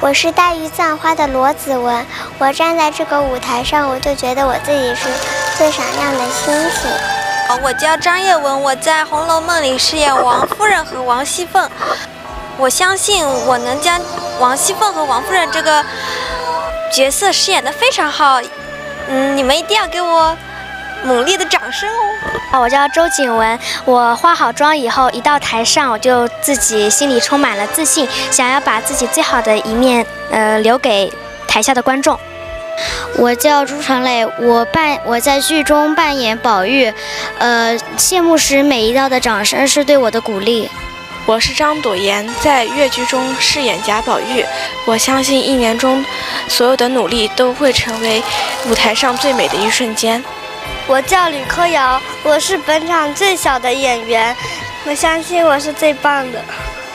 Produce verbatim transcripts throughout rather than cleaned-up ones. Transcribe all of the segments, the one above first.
我是黛玉葬花的罗子文，我站在这个舞台上，我就觉得我自己是最闪亮的星星。我叫张叶文，我在《红楼梦》里饰演王夫人和王熙凤。我相信我能将王熙凤和王夫人这个角色饰演得非常好。嗯，你们一定要给我猛烈的掌声哦。我叫周景文，我化好妆以后一到台上，我就自己心里充满了自信，想要把自己最好的一面，呃，留给台下的观众。我叫朱传磊，我扮我在剧中扮演宝玉，呃，谢幕时每一道的掌声是对我的鼓励。我是张朵妍，在越剧中饰演贾宝玉。我相信一年中所有的努力都会成为舞台上最美的一瞬间。我叫吕柯瑶，我是本场最小的演员，我相信我是最棒的。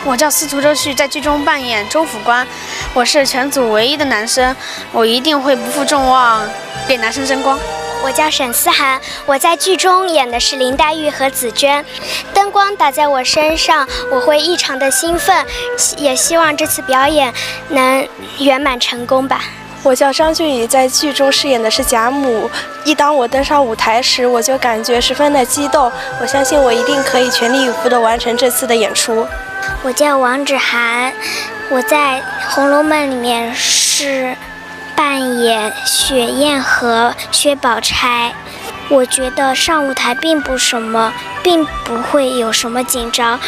我叫司徒周旭，在剧中扮演周辅官，我是全组唯一的男生，我一定会不负众望，给男生争光。我叫沈思涵，我在剧中演的是林黛玉和紫鹃。灯光打在我身上，我会异常的兴奋，也希望这次表演能圆满成功吧。我叫张俊宇，在剧中饰演的是贾母。一当我登上舞台时，我就感觉十分的激动。我相信我一定可以全力以赴的完成这次的演出。我叫王芷涵，我在《红楼梦》里面是扮演雪雁和薛宝钗。我觉得上舞台并不什么，并不会有什么紧张，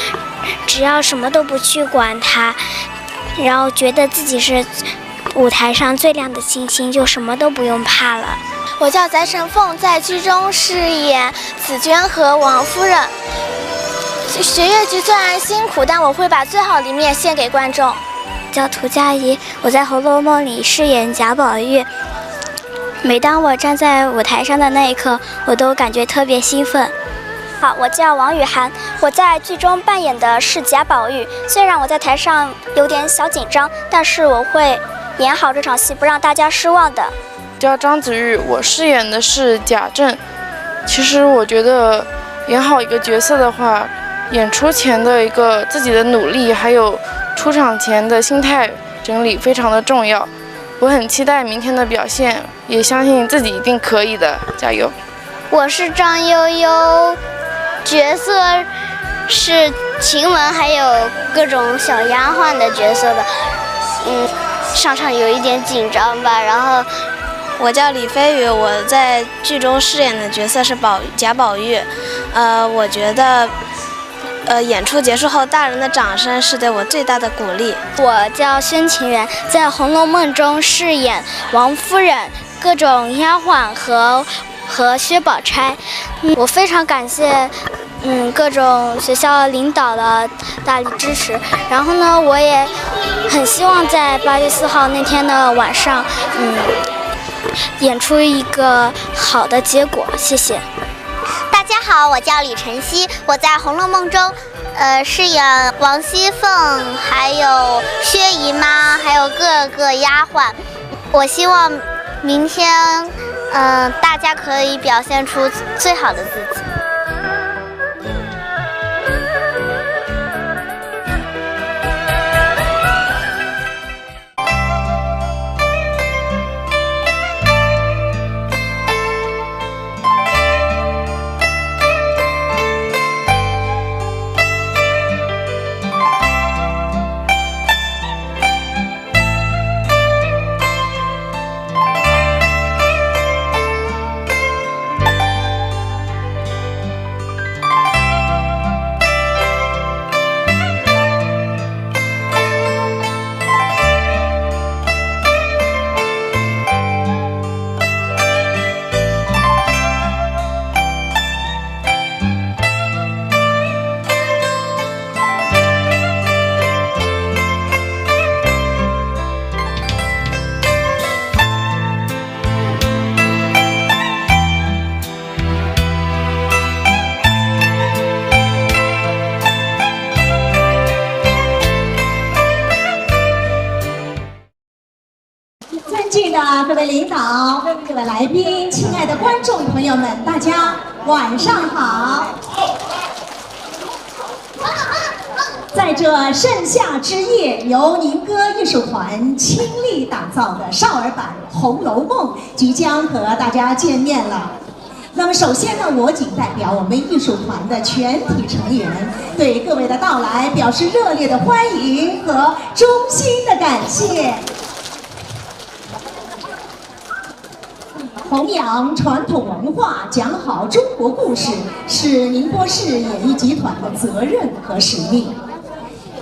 只要什么都不去管它，然后觉得自己是舞台上最亮的星星，就什么都不用怕了。我叫翟晨凤，在剧中饰演紫鹃和王夫人。学越剧虽然辛苦，但我会把最好的一面献给观众。叫涂佳怡，我在《红楼梦》里饰演贾宝玉。每当我站在舞台上的那一刻，我都感觉特别兴奋。好，我叫王雨涵，我在剧中扮演的是贾宝玉。虽然我在台上有点小紧张，但是我会演好这场戏，不让大家失望的。叫张子玉，我饰演的是贾政。其实我觉得演好一个角色的话，演出前的一个自己的努力，还有出场前的心态整理非常的重要。我很期待明天的表现，也相信自己一定可以的，加油！我是张悠悠，角色是晴雯，还有各种小丫鬟的角色吧。嗯，上场有一点紧张吧，然后。我叫李飞宇，我在剧中饰演的角色是宝贾宝玉。呃，我觉得，呃，演出结束后，大人的掌声是对我最大的鼓励。我叫孙晴远，在《红楼梦》中饰演王夫人、各种丫鬟和和薛宝钗。我非常感谢。嗯，各种学校领导的大力支持。然后呢，我也很希望在八月四号那天的晚上，嗯，演出一个好的结果。谢谢。大家好，我叫李晨曦，我在《红楼梦》中，呃，饰演王熙凤，还有薛姨妈，还有各个丫鬟。我希望明天，嗯、大家可以表现出最好的自己。尊敬的各位领导、各位来宾、亲爱的观众朋友们，大家晚上好。在这盛夏之夜，由宁歌艺术团倾力打造的少儿版《红楼梦》即将和大家见面了。那么，首先呢，我谨代表我们艺术团的全体成员，对各位的到来表示热烈的欢迎和衷心的感谢。弘扬传统文化，讲好中国故事，是宁波市演艺集团的责任和使命。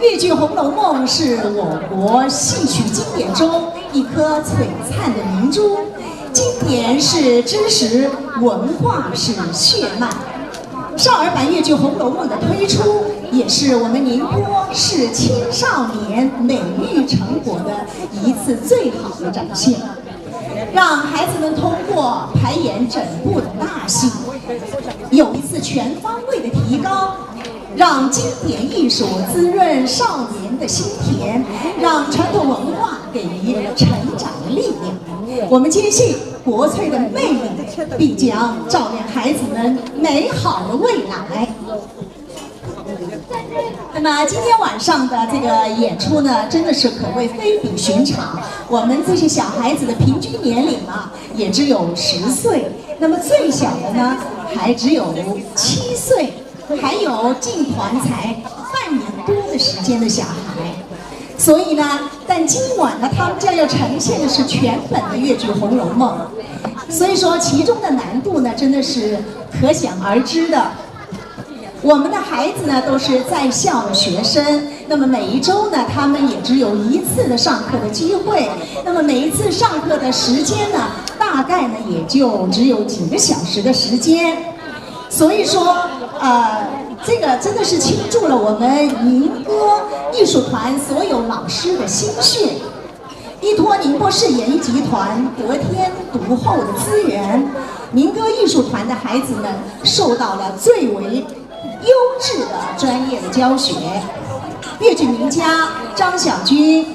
越剧《红楼梦》是我国戏曲经典中一颗璀璨的明珠，经典是知识，文化是血脉。少儿版越剧《红楼梦》的推出，也是我们宁波市青少年美育成果的一次最好的展现。让孩子们通过排演整部的大戏，有一次全方位的提高，让经典艺术滋润少年的心田，让传统文化给予成长的力量。我们坚信国粹的魅力必将照亮孩子们美好的未来。那么今天晚上的这个演出呢，真的是可谓非比寻常。我们这些小孩子的平均年龄啊，也只有十岁，那么最小的呢，还只有七岁，还有进团才半年多的时间的小孩。所以呢，但今晚呢，他们将要呈现的是全本的越剧《红楼梦》，所以说其中的难度呢，真的是可想而知的。我们的孩子呢都是在校的学生，那么每一周呢，他们也只有一次的上课的机会，那么每一次上课的时间呢，大概呢也就只有几个小时的时间。所以说，呃，这个真的是倾注了我们宁歌艺术团所有老师的心血。依托宁波市演艺集团得天独厚的资源，宁歌艺术团的孩子们受到了最为优质的专业的教学。越剧名家张晓军。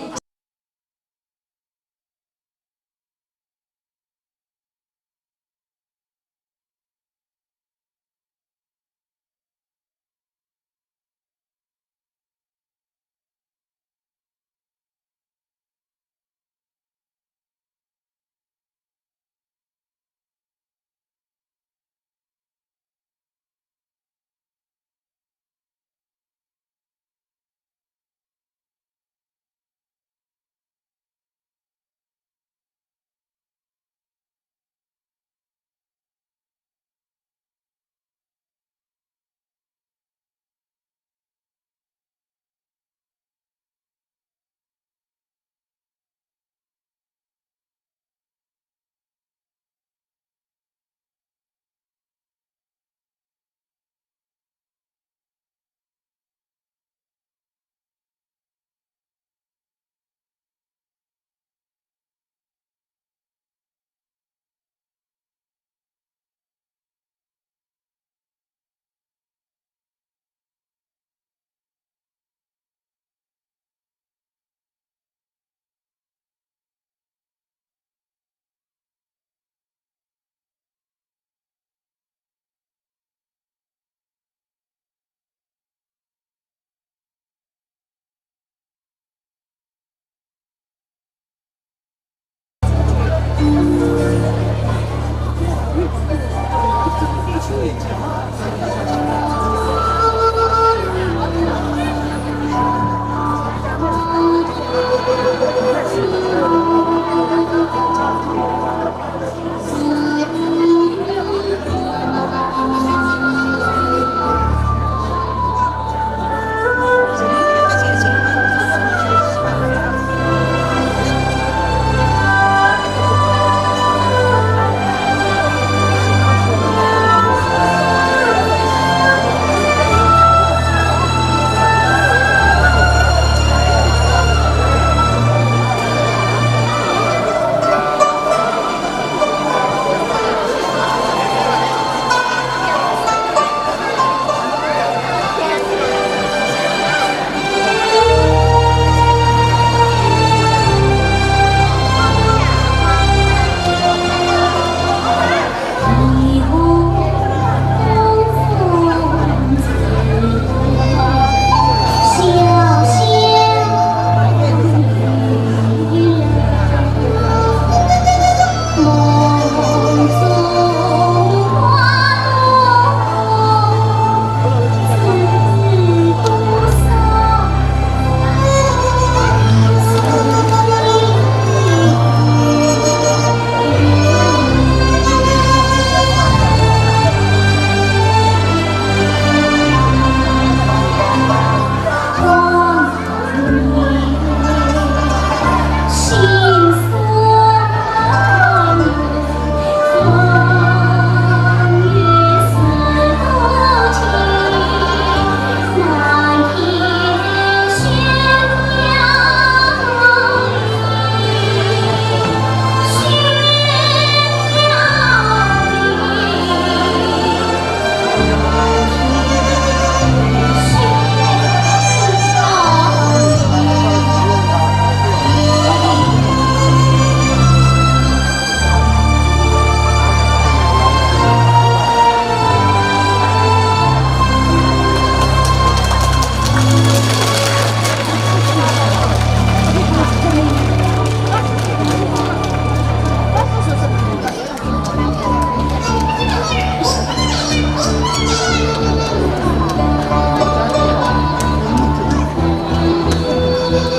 我的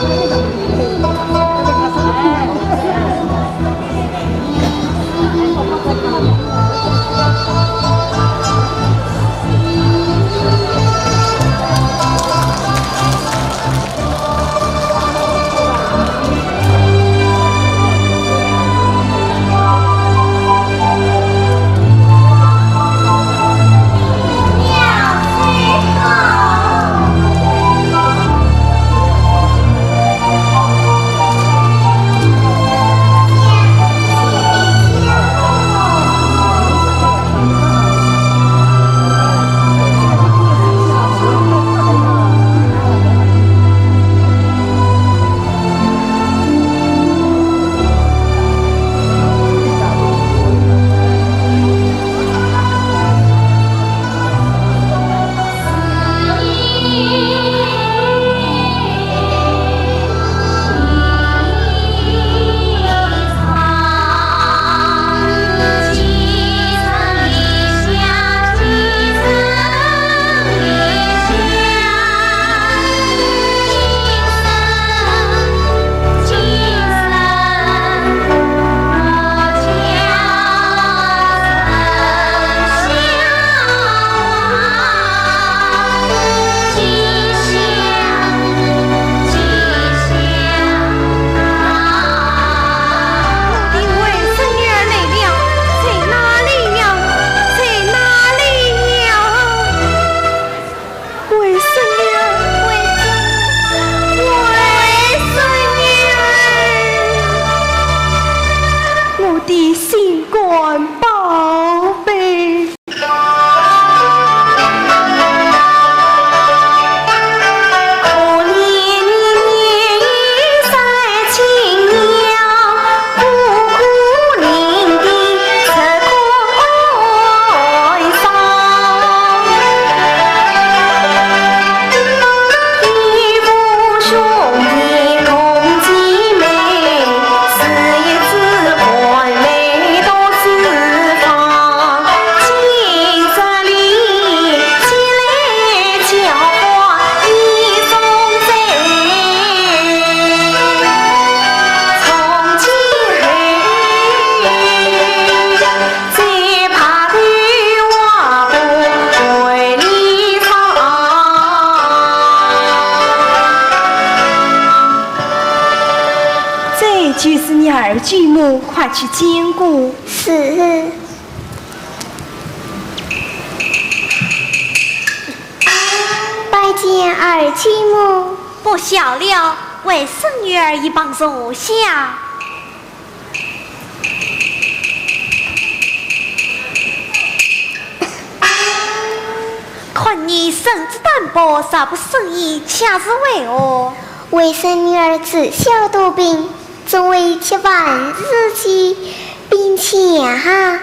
外甥女儿来了，在哪里呀？在哪里呀？外甥女儿，外甥女儿，我的心肝宝贝。这就是你二舅母，快去见过。是。拜见二舅母。不小了，外甥女儿一旁坐下。 看你身子单薄，若不送医，却是为何？外甥女儿自小多病，总为吃饭时节病情啊，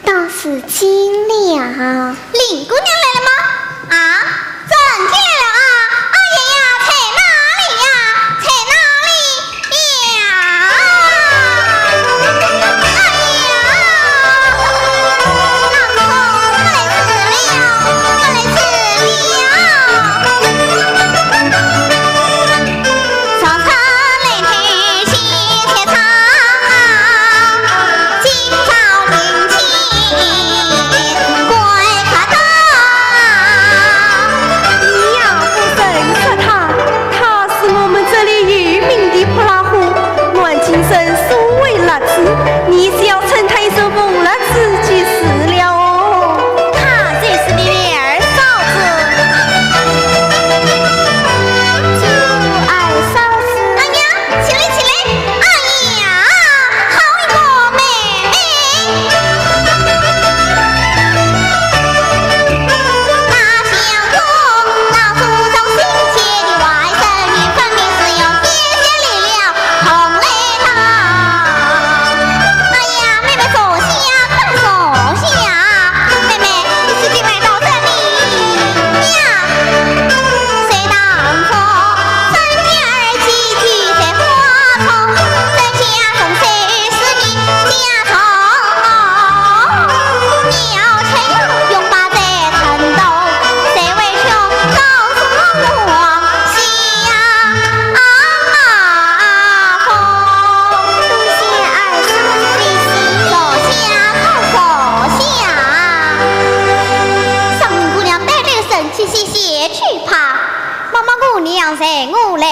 当是惊了。林姑娘来了吗？啊， 真的来了啊！哎呀呀，在哪里呀？在哪里呀？哎呀，老公，我来迟了，我来迟了。 你呀，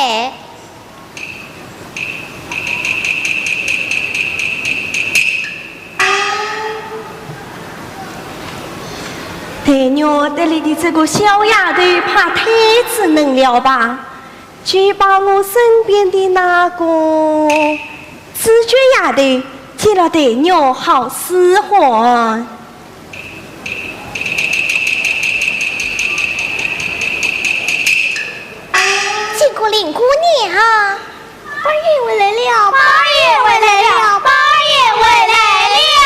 哎。黛玉对俚的这个小丫头怕太稚嫩了吧？就把我身边的那个紫鹃丫头接了黛玉好使唤。 见过林姑娘。宝二爷回来了，宝二爷回来了，宝二爷回来了。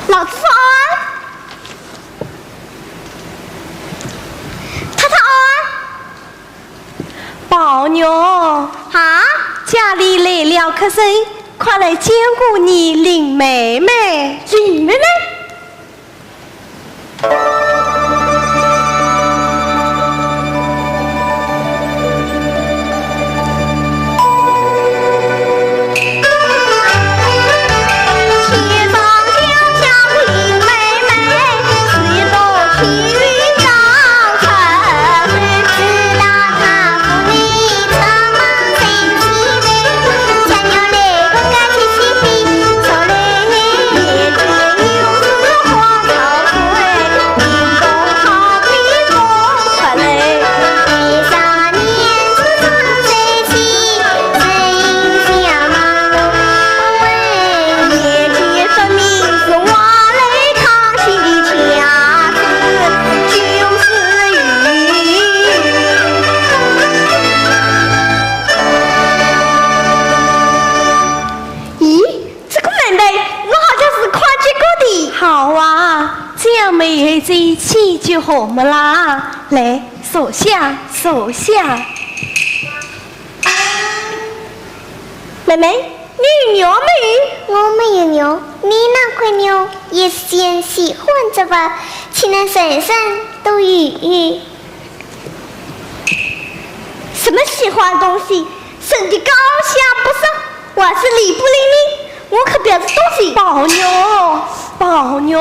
老祖宗。 太太啊！宝玉。啊？家里来了客人，快来见过你林妹妹。林妹妹？ 咦，这个妹妹，我好像是看见过的。好啊，这样没有这一起就好么啦。来，坐下，坐下。妹妹，你有牛没有？我没有牛，你那块牛也是件喜欢着吧，岂能人人都有？ 什么喜欢的东西？身体高下不说，我是理不灵的，我可不要这东西。宝玉，宝玉，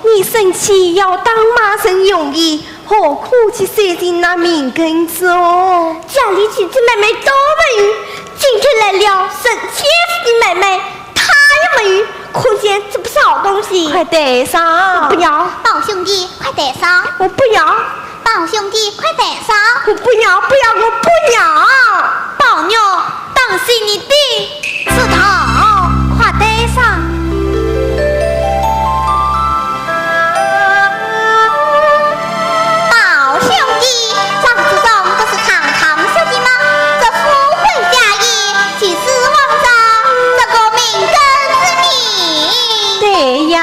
你生气要打骂人容易，何苦去伤心那命根子哦？家里姐姐妹妹都没有，今天来了神仙似的妹妹， 她也没有，可见这不是好东西。快戴上。我不要。宝兄弟，快戴上。我不要。宝兄弟，快戴上。我不要，不要，我不要。宝玉，当心你的指头，快戴上。 宝兄弟，这个祖宗不是堂堂小姐吗？这富贵家业，岂是枉着这个命根子呢？对呀。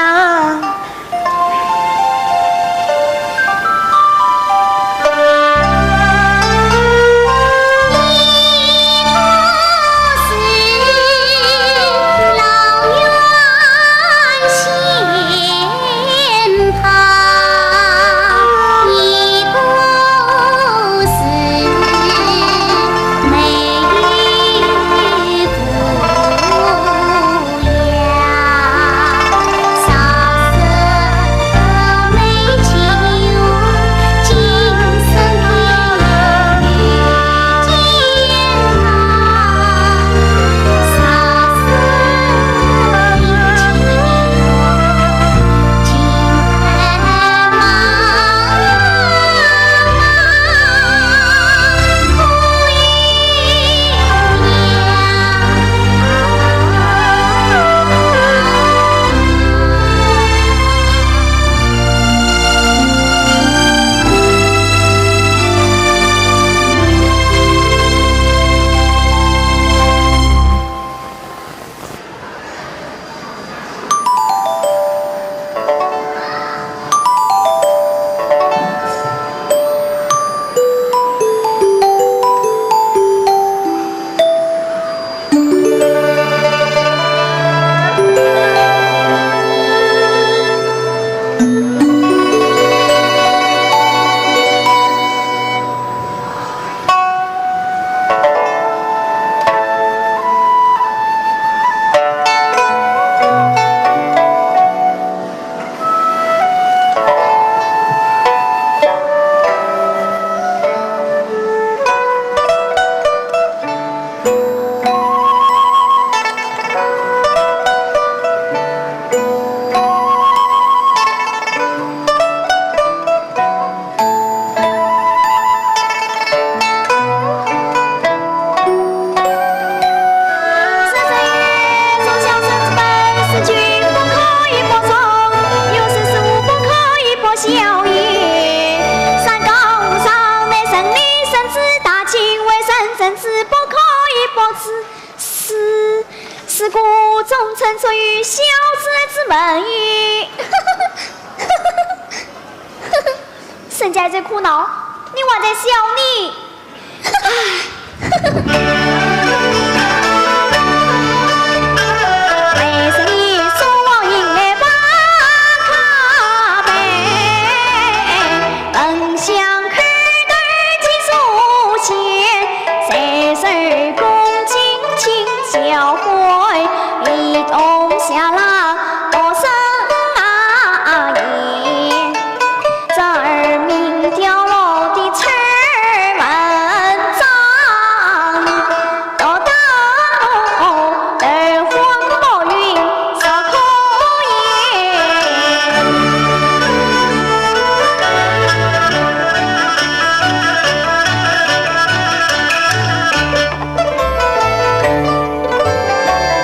人之不可以不知，是，是故忠臣出于小人之门矣。人家在苦恼，你还在笑呢。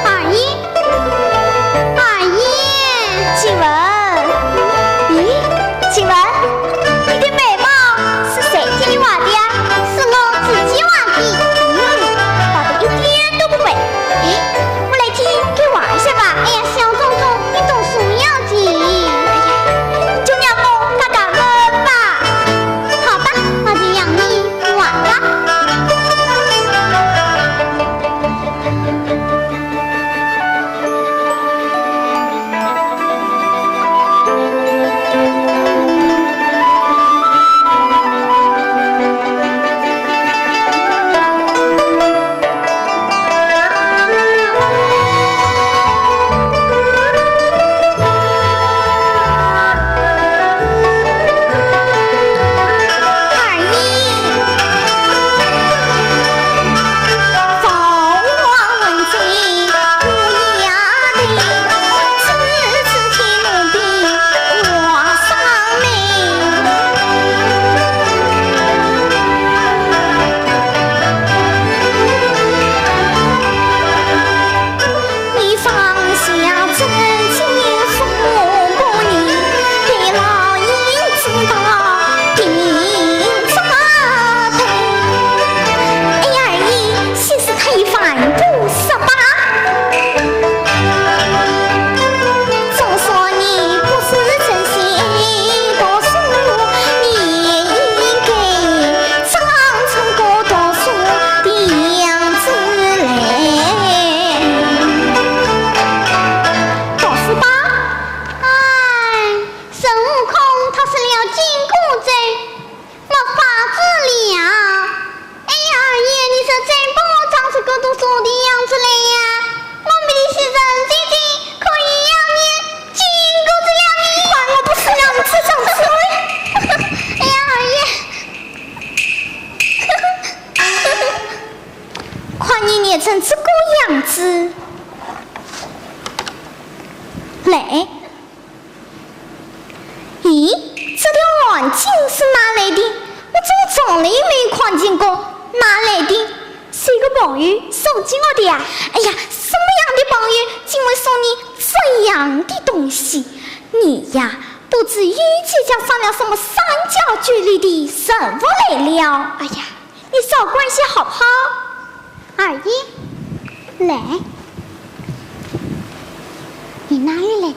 二爷，二爷。静雯，咦，静雯，你的眉毛是谁替你画的呀？是我自己画的。嗯，画得一点都不美。哎，我来替你给画一下吧。哎呀，小祖宗，你读书要紧。哎呀，你就让我画个人吧。好吧，那就让你 孙悟空他失了紧箍咒，没法子了。哎呀，二爷，你说怎么长这个读书的样子了呀？我们的西施姐姐可以要你紧箍咒了呢。看我不是让你吃上次了。哎呀，二爷。看你练成这个样子。来。 咦，这条汗巾是哪来的？我怎么从来没有看见过？哪来的？是一个朋友送给我的呀。哎呀，什么样的朋友竟会送你这样的东西？你呀，不知与姐姐上了什么三教九流的任务来了。哎呀，你少管些好不好？ 二爷，来。你哪里来的？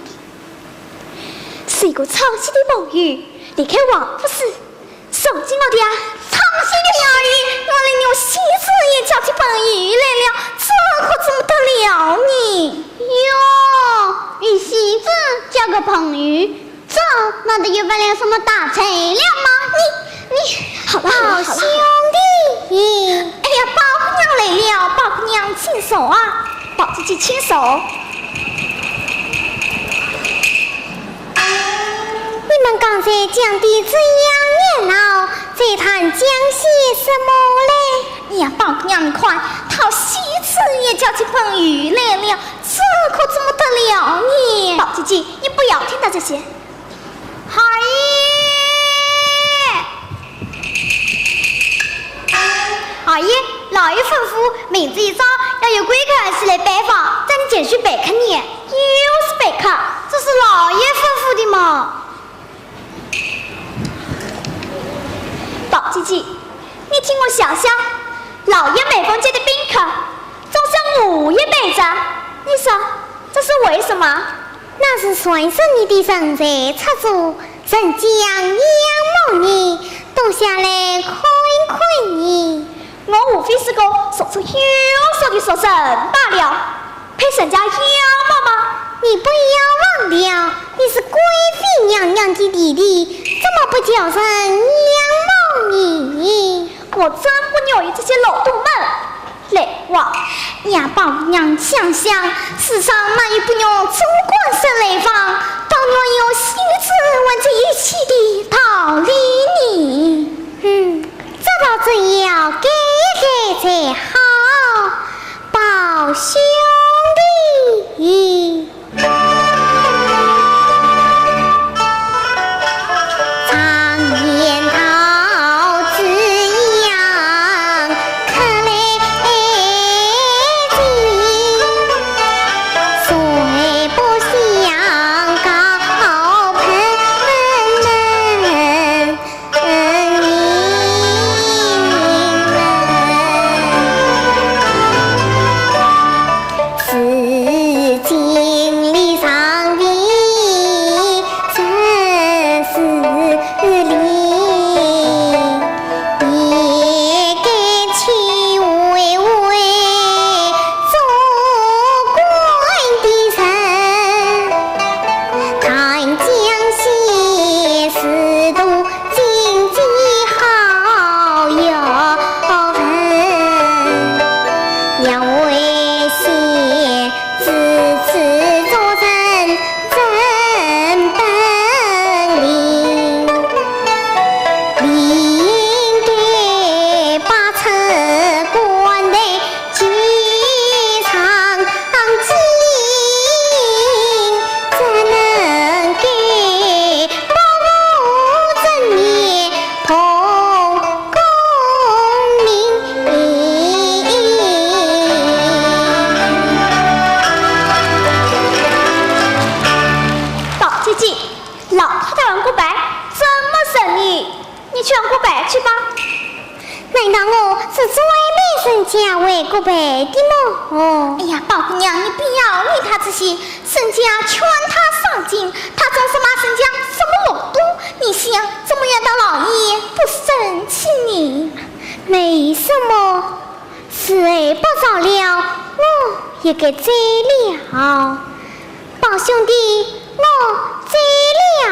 是一个唱戏的朋友，离开王府时送给我的呀。唱戏的朋友，原来你西施也交起朋友来了，这可怎么得了呢？哟，与西施交个朋友， 这难道又犯了什么大罪了吗？你，你，好了，好了，好了，兄弟。哎呀，宝姑娘来了，宝姑娘请坐啊，宝姐姐请坐。你们刚才讲得这样热闹，在谈讲些什么嘞？哎呀，宝姑娘，你看，讨喜吃也叫起朋友来了，这可怎么得了呢？宝姐姐，你不要听他这些。 二爷，二爷，老爷吩咐，明日一早要有贵客儿媳来拜访，叫你前去陪客呢。又是陪客，这是老爷吩咐的嘛。宝姐姐，你听我想想，老爷每逢接的宾客，总是我也陪着。你说，这是为什么？那是算是你的人才出众，人家仰慕你，多下来看看你。我无非是个素质优秀的书生罢了，配人家仰慕吗？你不要忘了，你是贵妃娘娘的弟弟，怎么不叫人仰慕你？我真不愿意这些漏洞们。来哇！呀，宝娘想想，世上哪有不愿做官人来往，倒愿有心思问这一切的道理呢？嗯，这倒真要改一改才好，宝兄弟。 宝姐姐，老太太玩过牌，这么神秘，你去玩过牌去吧。难道我是专门人家玩过牌的么？哦。哎呀，宝姑娘，你不要理他这些，人家劝他上进，他总是骂人家什么漏洞。你想，怎么样，大老爷不生气呢？没什么，时候不早了，我也该走了。宝兄弟，我走了。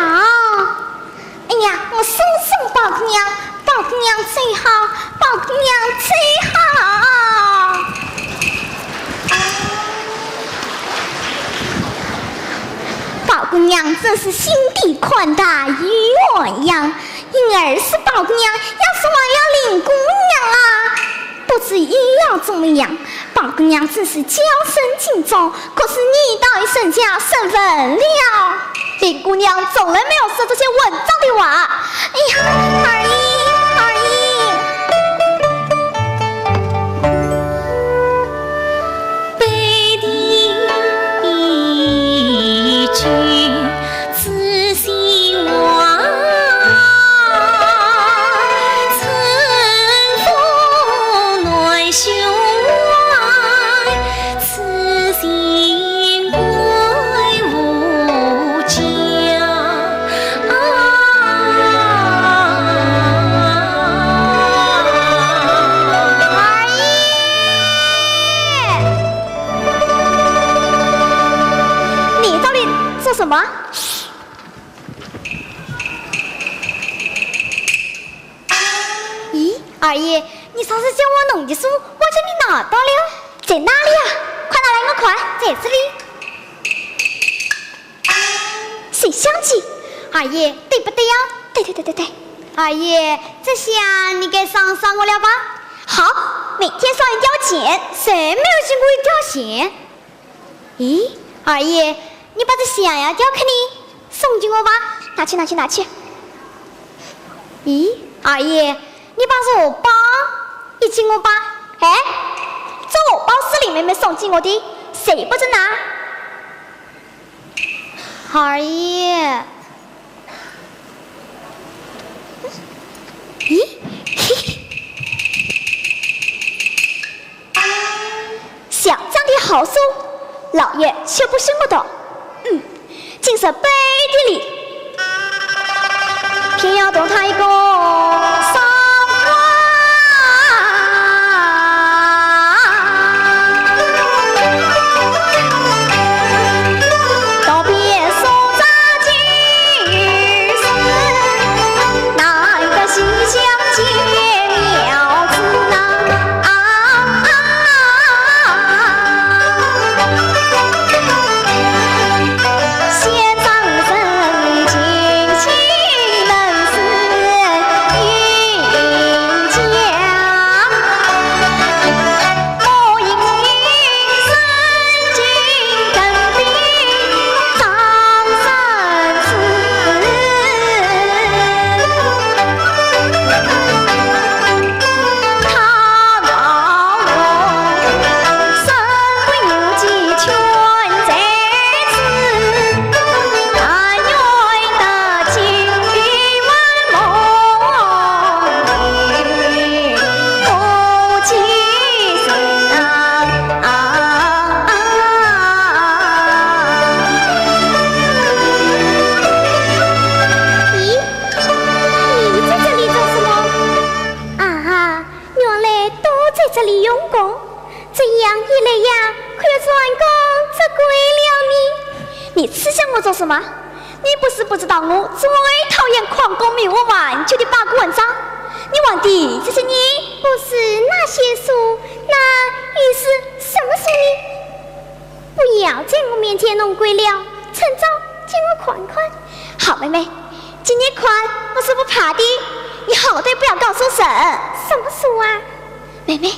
哎呀，我送送宝姑娘，宝姑娘走好，宝姑娘走好。宝姑娘真是心地宽大，与我一样，因而是宝姑娘要是忘了林姑娘啊，不知又要怎么样。宝姑娘真是娇生惯养，可是你倒与人家生分了。林姑娘从来没有说这些文章的话。哎呀，二爷，二爷。二爷，你到底做什么？咦，二爷，你上次叫我弄的书，我叫你拿到了。在哪里啊？快拿来我看。在这里。 谁想起？二爷，对不对呀？对对对对对。二爷，这下你该赏赏我了吧？好，每天赏一吊钱。谁没有见过一吊钱？咦，二爷，你把这象牙雕刻呢？送给我吧。拿去，拿去，拿去。咦，二爷，你把这荷包也给我吧。哎，这荷包是林妹妹送给我的，谁不准拿？ 二爷。咦？嘿嘿。好书，老爷却不许我读。嗯，竟是背地里，偏要读他一个伤官。咦，你在这里做什么？啊，原来都在这里用功，这样一来呀，可要转功折桂了呢。你刺向我做什么？你不是不知道我最讨厌狂功迷我玩具的八股文章？你玩的就是你。不是那些书，那又是什么书呢？不要在我面前弄鬼了，趁早给我看看。好妹妹，给你看我是不怕的，你好歹不要告诉人。什么书啊？妹妹，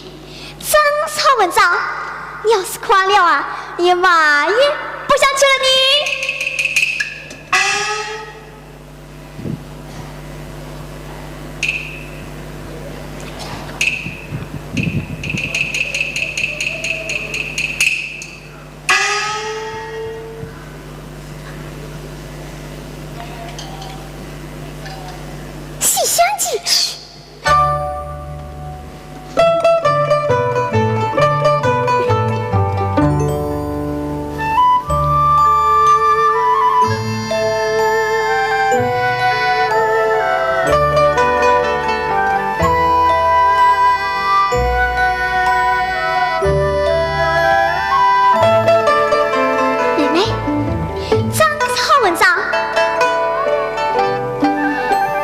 真是好文章，你要是看了啊，连玩也不想去了呢。《西厢记》。嘘。 妹妹，真是好文章。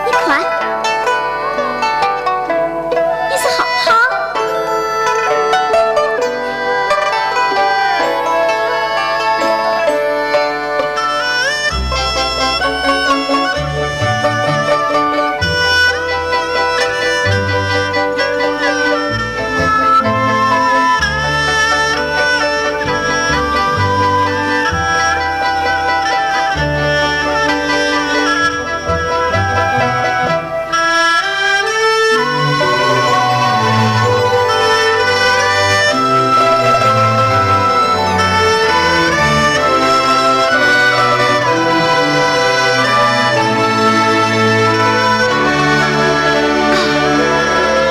你看，你说好不好？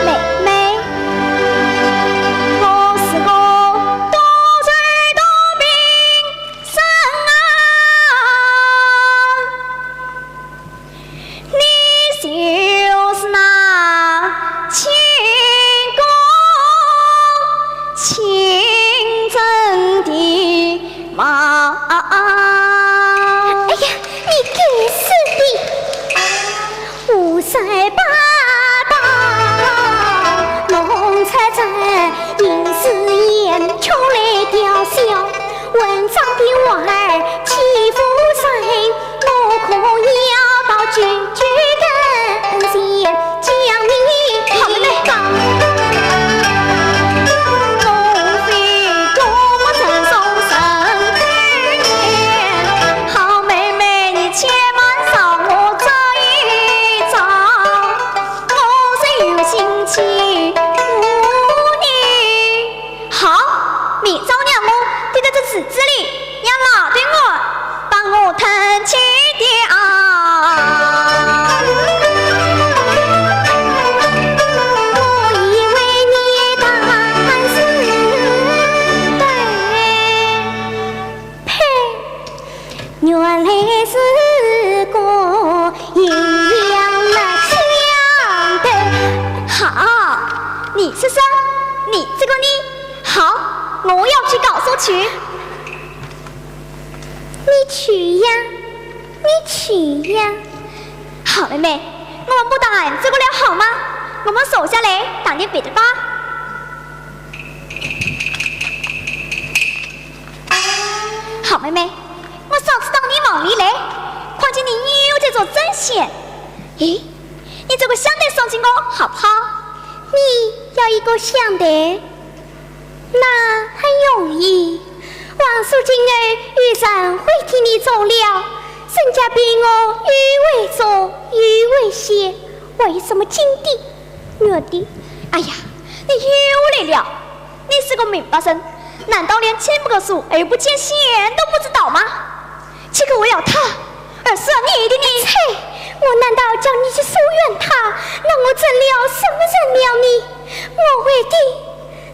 妹妹，我是个多才多艺人啊。 你就是那清宫清正的吗？哎呀，你该死的！胡说八道，弄出这银丝眼，就来吊销文章的娃儿欺负人。 我可要到九九跟前将你告。好妹妹。我非多么成熟人太年，好妹妹，你且慢让我招一招，我是有心去护你。好，明朝让我对着这池子里，让老对我我要去告诉去。你去呀，你去呀。好妹妹，我们不打这个了好吗？我们坐下来谈点别的吧。好妹妹，我上次到你房里来，看见你又在做针线。咦，你这个香袋送给我好不好？你要一个香袋？ 那很容易，王叔今后有人会替你做了，人家比我又会做又会写，还有什么金的、玉的？哎呀，你又来了！你是个明白人，难道连钱不够数、还不见线都不知道吗？ 岂可为了他而舍你的呢？切！我难道叫你去疏远他？那我成了什么人了呢？我为的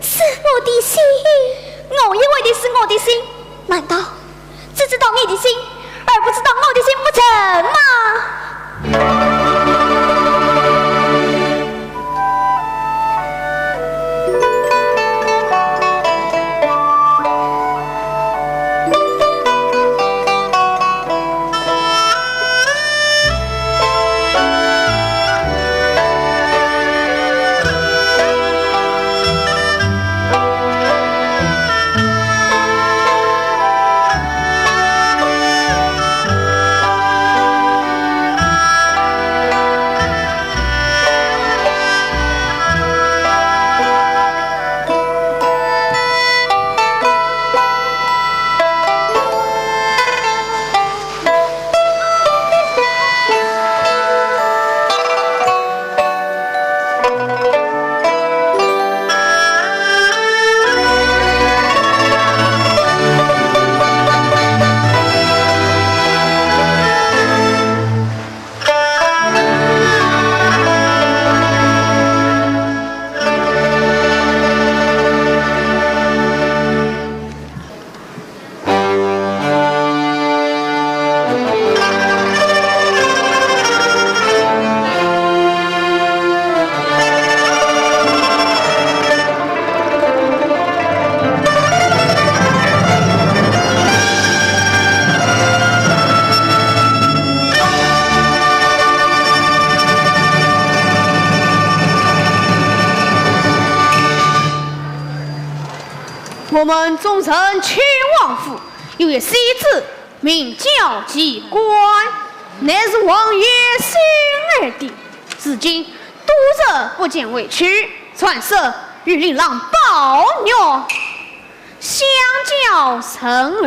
是我的心。我也为的是我的心。难道只知道你的心，而不知道我的心不成吗？ 我们众人去王府，有一戏子名叫奇观，乃是王爷心爱的，如今多日不见回去，传说与令郎抱虐。 相交甚厚，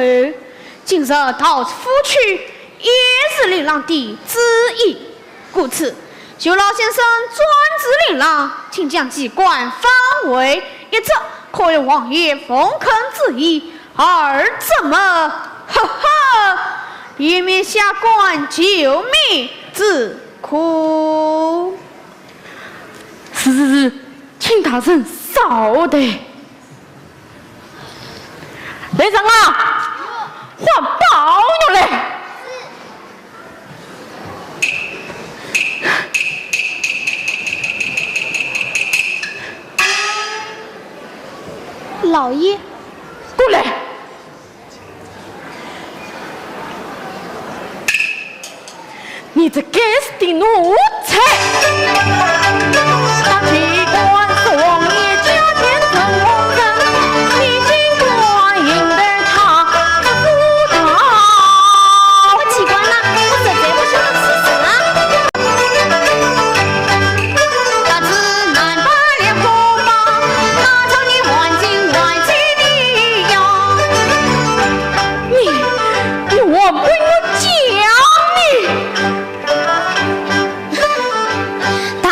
今日到府去，也是令郎的旨意。故此，求老先生专治令郎，请将奇观放回，一则可与王爷奉恳致意，二则嘛，哈哈，以免下官救命之苦。是是是，请大人稍待。 来人啊，唤宝玉来！老爷。过来。 你这该死的奴才！我奇观呐，我实在不晓得是啥。 你，你还不给我讲呢！大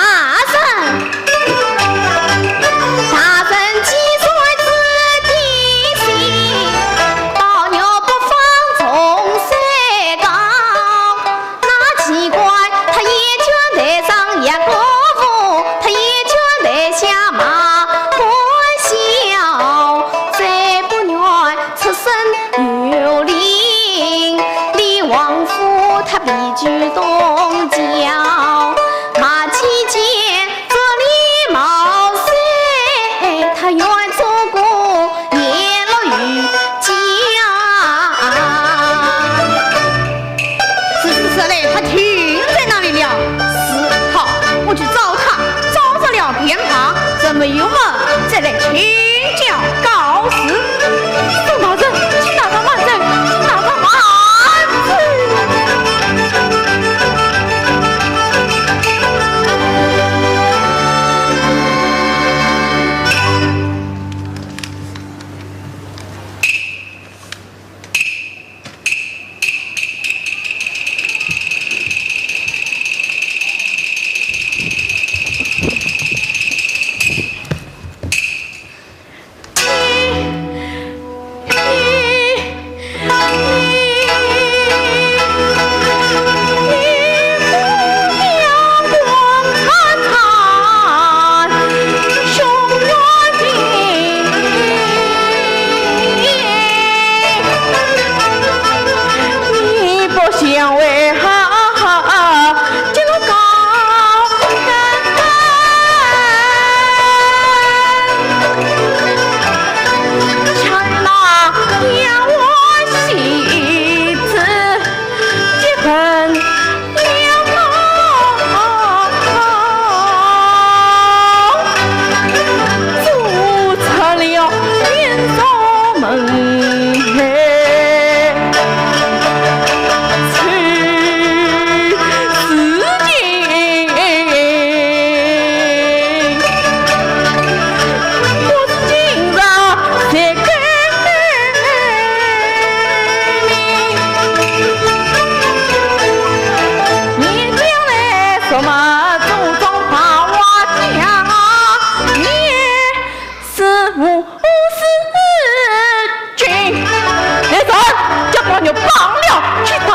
上了，去打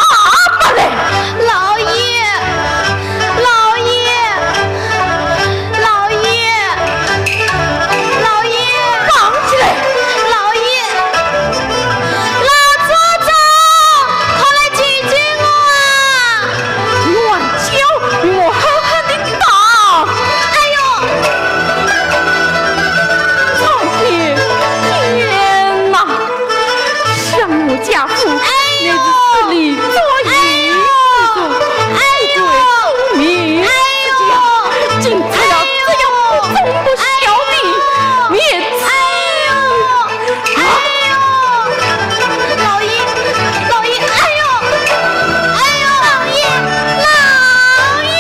吧嘞！老爷，老爷，老爷，老爷，放起来！老爷，老祖宗，快来救救我啊！乱叫，我狠狠地打！哎呦！苍天，天哪！ 想我家父，哎呦，乃是势利作弊，哎呦，哎呦，不为功名，哎呦，竟出了这样不忠不孝的孽子。哎呦，哎呦，老爷，老爷，哎呦，哎呦，老爷，老爷，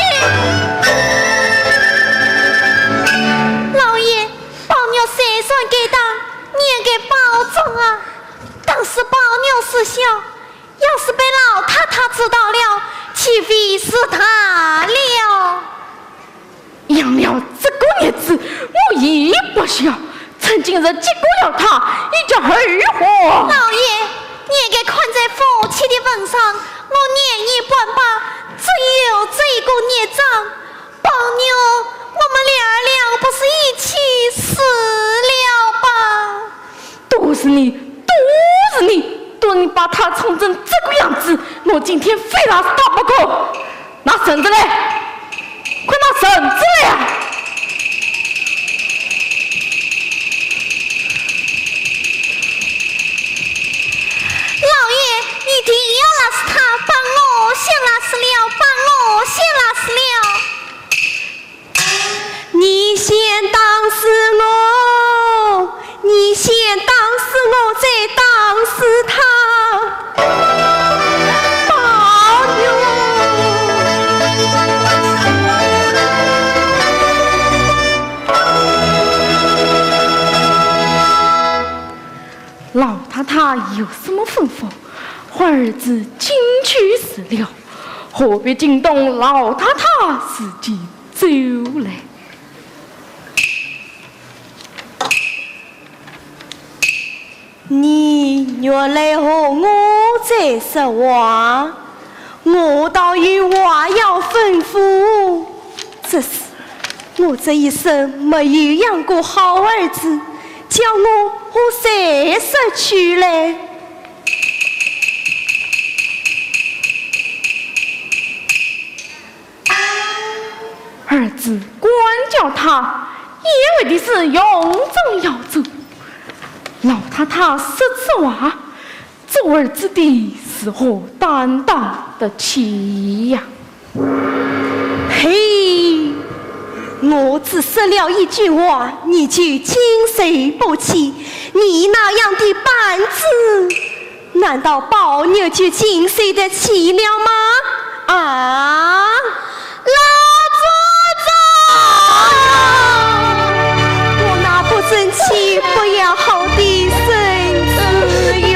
老爷，宝玉虽然该打，你也该保重啊。 倘使宝玉失孝，要是被老太太知道了，岂非是大了？养了这个孽子，我也不孝，曾经是激过了他一句儿话。老爷，你也该看在夫妻的份上，我年已半百，只有这个孽障，宝玉，我们两儿俩不是一起死了吧？ 都是你，都是你，都是你把他宠成这个样子，我今天非打他不可。拿绳子来，快拿绳子来呀！老爷，一定要勒死他，把我先勒死了，把我先勒死了。 你先打死我，你先打死我，再打死他。宝玉。老太太有什么吩咐？儿子进去是了，何必惊动老太太自己 走来。你原来和我在说话，我倒有话要吩咐。只是我这一生没有养过好儿子，叫我和谁说去嘞？ 儿子管教他，也为的是荣宗耀祖。老太太说此话，做儿子的如何担当得起呀？嘿，我只说了一句话，你就经受不起，你那样的板子， 难道宝玉就经受得起了吗？啊！老祖宗！我那不争气、不要好的孙子哟！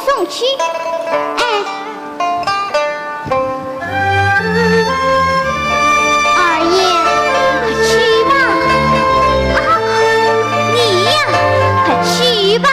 动气。哎，二爷，快去吧。啊，你呀，快去吧。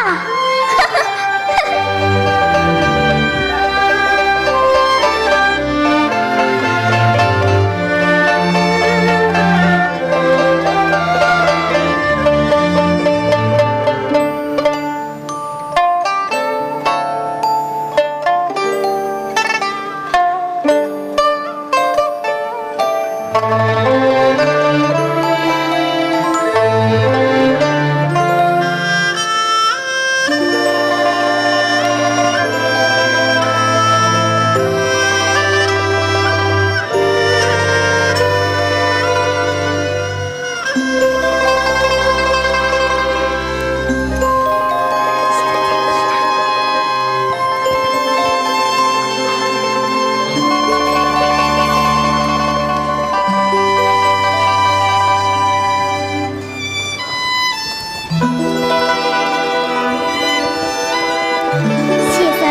先生，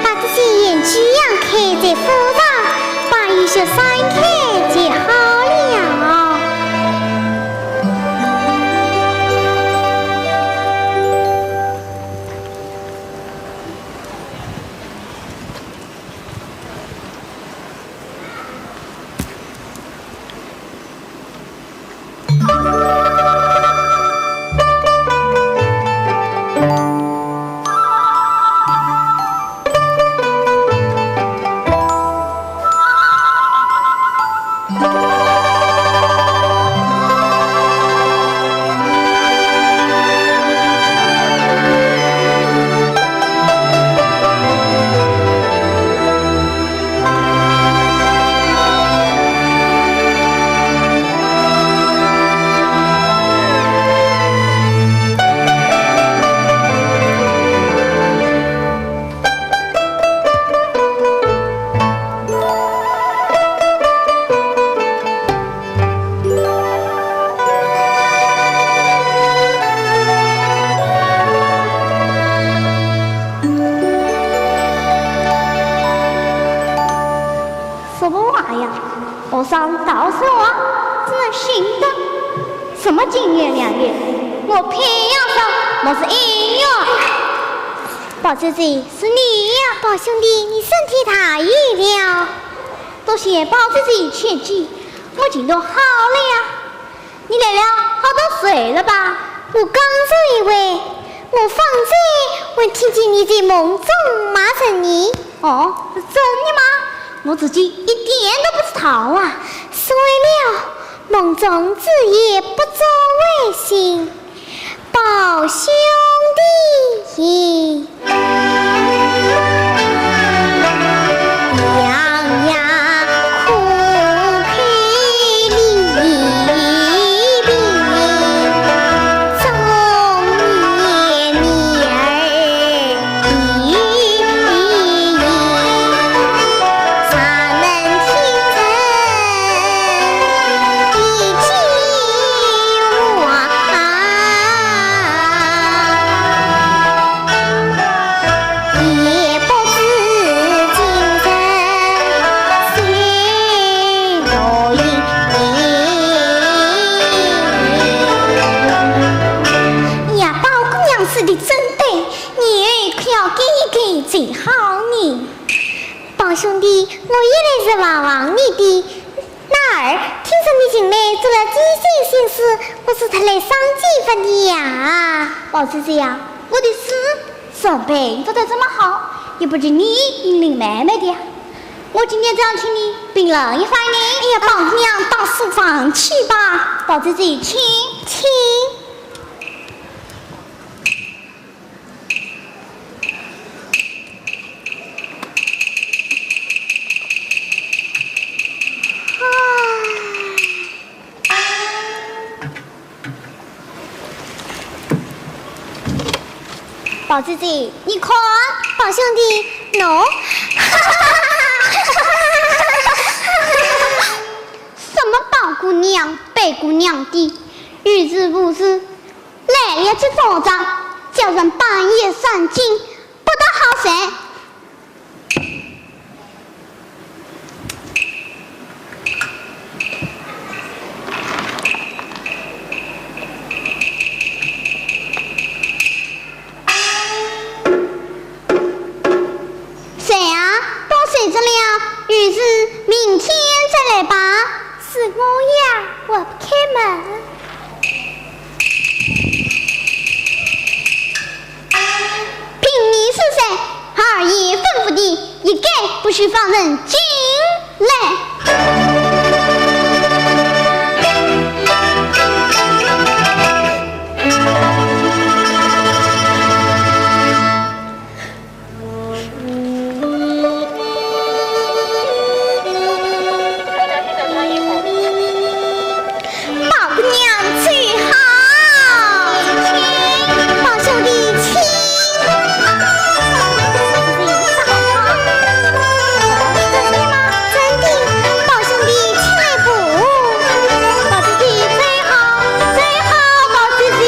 把这些盐焗杨开在火上，把雨雪散开就好了。 什么玩意儿？和尚道什么？这是新的？什么金月良月？我偏要说我是音乐。宝姐姐，是你呀？宝兄弟，你身体大意了。都嫌宝姐姐欠气，我已经都好了呀。 你来了，好多岁了吧？我刚睡一会，我方才还听见你在梦中骂人呢。哦，是真的吗？我自己一点都不知道啊。所以了，梦中只言不足为信，宝兄弟。 呀，宝姑娘说的真对，你可要改一改才好呢。宝兄弟，我原来是望望你的， 哪儿？听说你近来做了几件新事，不知他来商几番的呀？宝姐姐呀，我的诗准备做得这么好，也不及你英灵妹妹的呀。我今天早上请你评论一番呢。哎呀，宝姑娘，到书房去吧。宝姐姐，请。请。 宝姐姐，你看。宝兄弟，喏。什么宝姑娘、白姑娘的，有事无事，来了就找着，叫人半夜三更，不得好谁？谁啊？到谁这了？有事明天再来吧。是我呀，我不开门。 凭你是谁？二爷吩咐的，一概不许放人进来。 宝姑娘最好，宝兄弟请。真的吗？真的，宝兄弟请来吧。宝姐姐最好，最好，宝姐姐。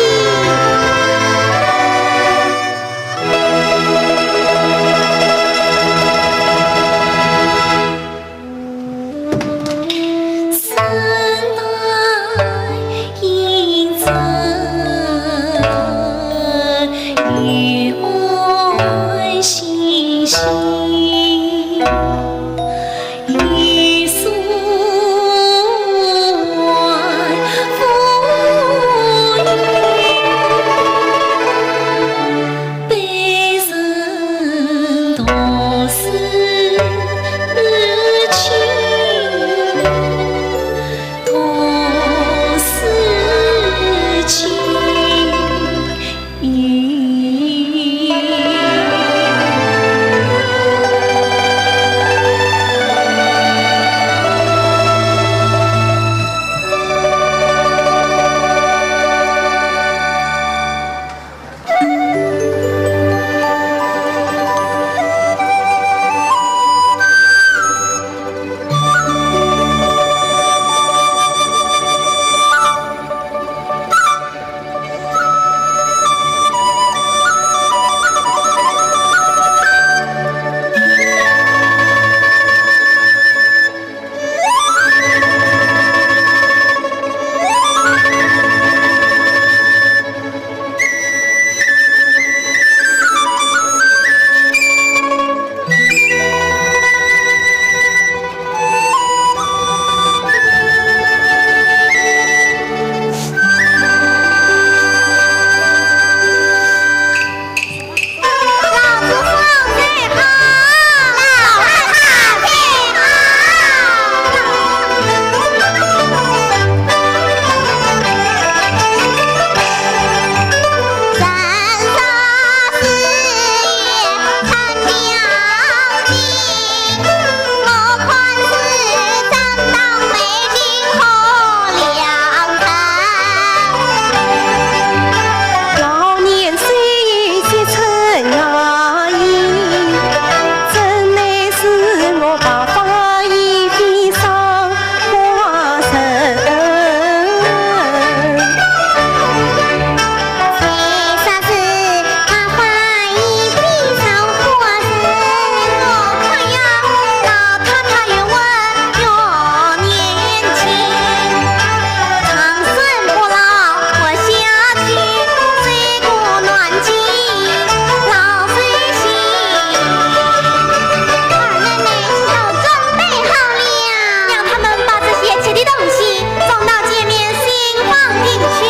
让他们把这些吃的东西送到前面新房顶去。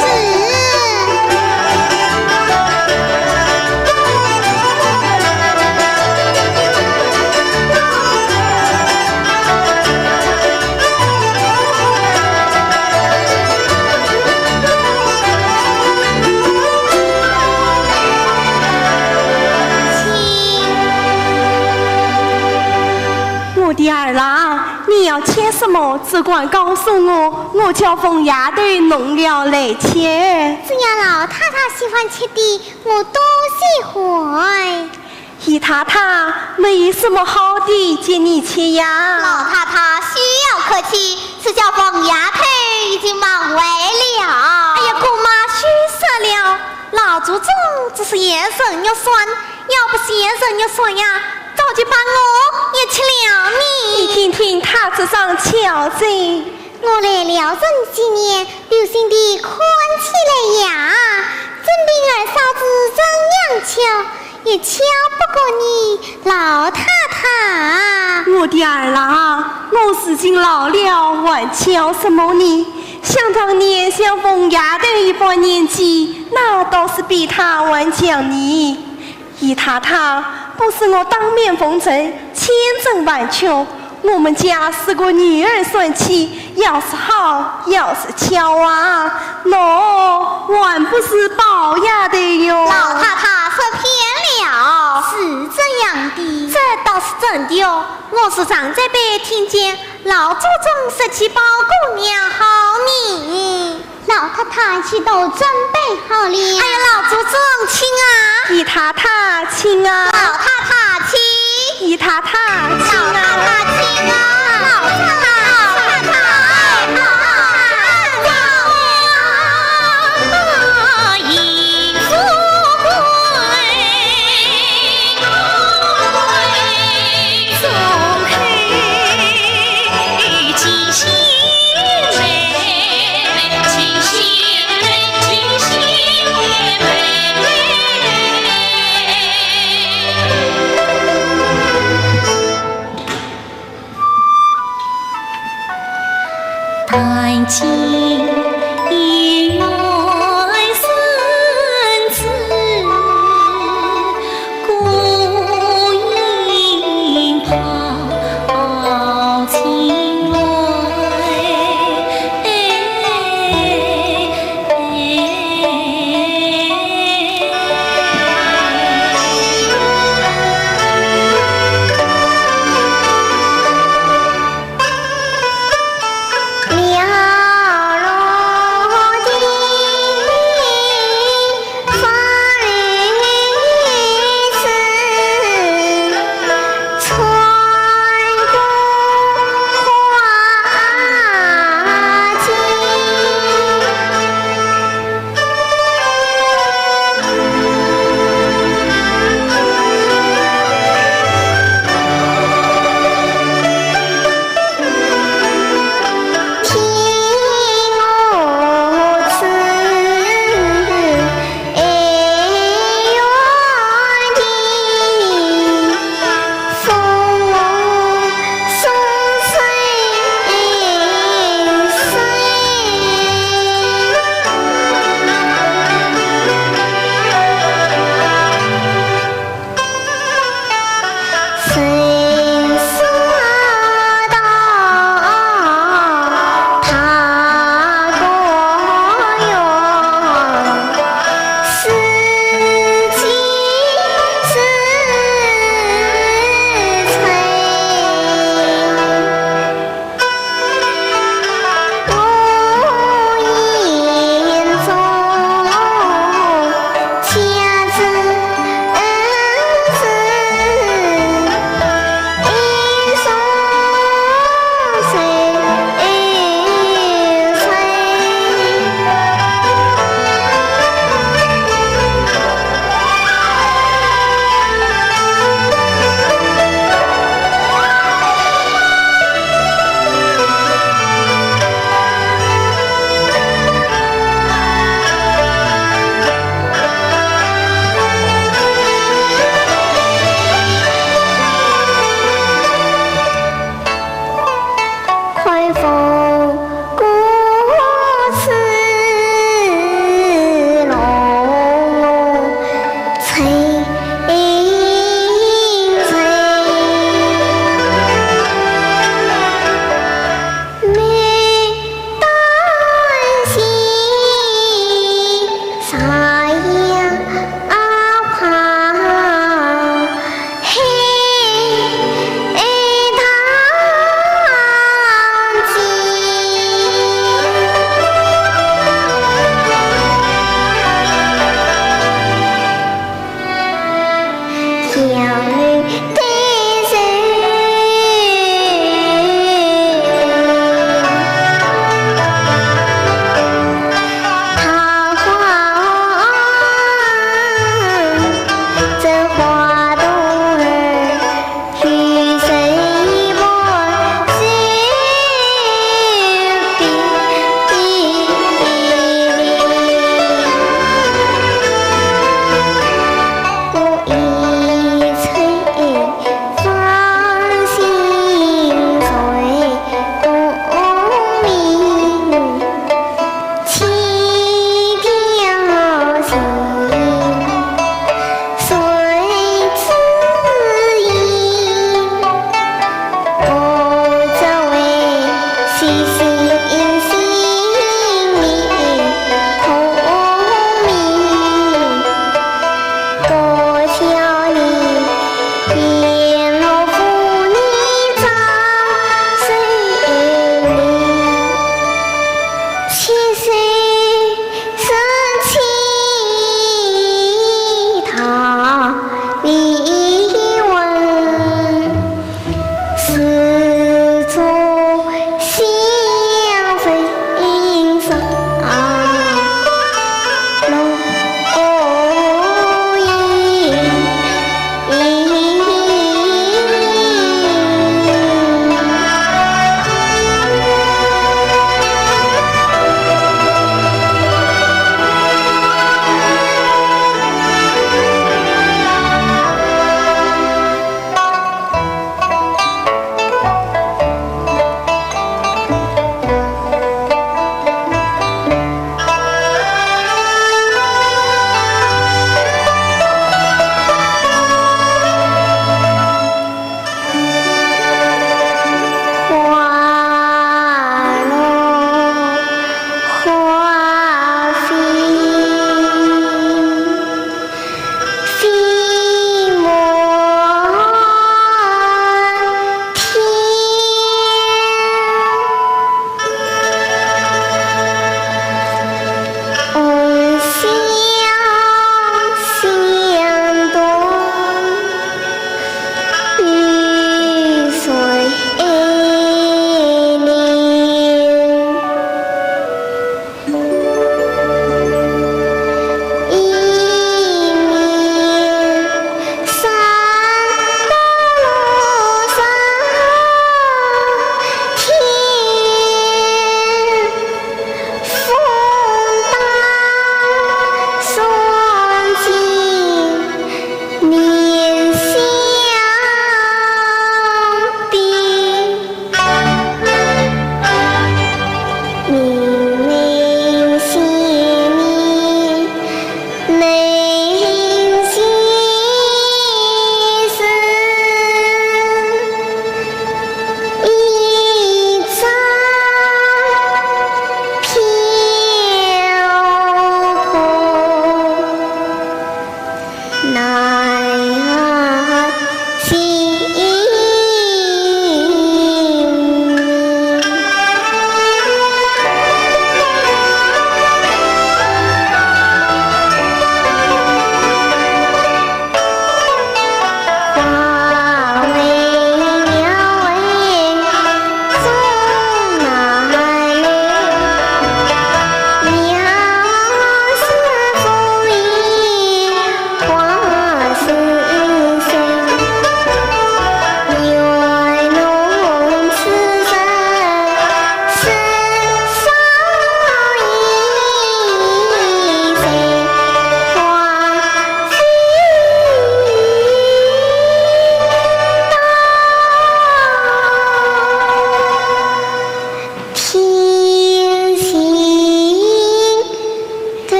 是。 我的儿郎，你要吃什么，只管告诉我，我叫凤丫头弄了来吃。只要老太太喜欢吃的，我都喜欢。姨太太，没有什么好的给你吃呀。老太太休要客气，是叫凤丫头已经忙坏了。哎呀，姑妈休说了，老祖宗只是言神肉酸，要不是人肉酸呀，早就把我也吃了呢。你听听他这张巧嘴。我来聊城几年，留心地看起来呀，真凭二嫂子真样巧，也巧不过你老太太。我的儿啊，我如今老了，还巧什么呢？想当年像凤丫头一般年纪，那倒是比她还巧呢。 姨太太，不是我当面奉承，千真万确。我们家是个女儿算起，要是好，要是巧啊，喏，还不是宝丫头哟。老太太说偏了。是这样的。这倒是真的哦，我是常在被听见老祖宗说起宝姑娘好呢。 老太太，起都准备好了。哎呀，老祖宗，请啊！姨太太，请啊！老太太，请！姨太太，请啊！老太太，请啊！老太太，老太太，老太太，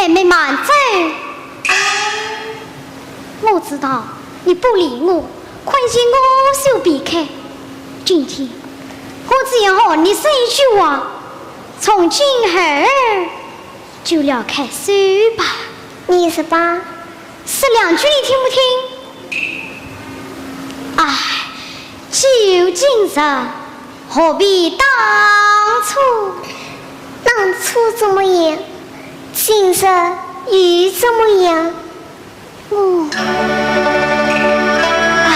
妹慢走。我知道你不理我，看见我就避开。今天我只要和你说一句话，从今后就了开手吧。你说吧。说两句你听不听？唉，既有今日，何必当初？当初怎么样？今日又怎么样？我……唉。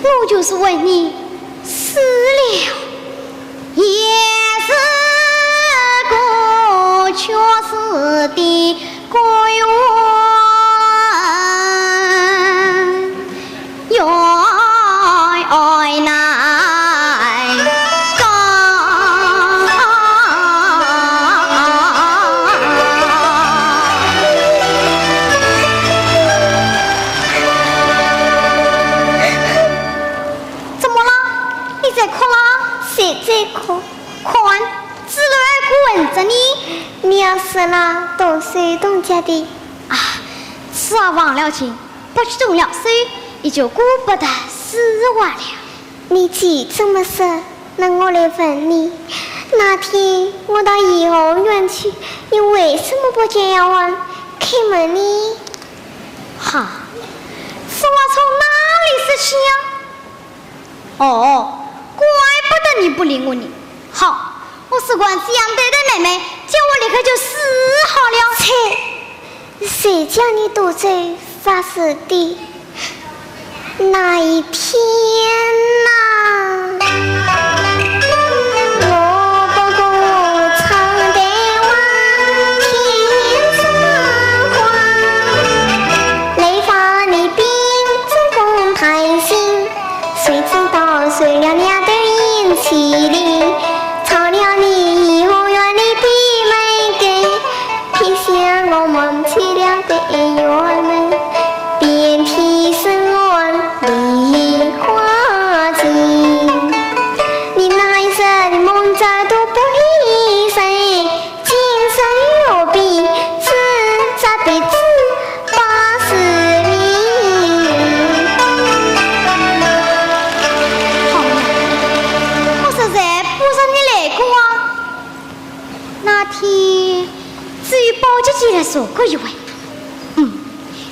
我就是为你死了，也是个绝世的官员。 怎么了？你在哭了？谁在哭？看，紫罗兰滚着呢。你要死了，动手动脚的。啊，此话忘了情，不去动了手，也就顾不得死活了。你既这么说，那我来问你，那天我到颐和园去，你为什么不见丫鬟开门呢？哈，这话从哪里说起呀？哦，怪不得你不理我呢。好，我只管这样对待妹妹，叫我立刻就侍候了。切，谁叫你赌咒发誓的？那一天呐，萝卜糕唱得完，甜什么花？来吧，你并肩同谈心，谁知道谁料两头引起来，吵了你颐和园里闭门羹，偏向我们去了对园门，遍体生寒梨花尽。你那一日的梦兆都不离身，今生有别，只差别枝八十里。好了，我实在不让你来过啊。那天，只有宝姐姐来坐过一回。嗯，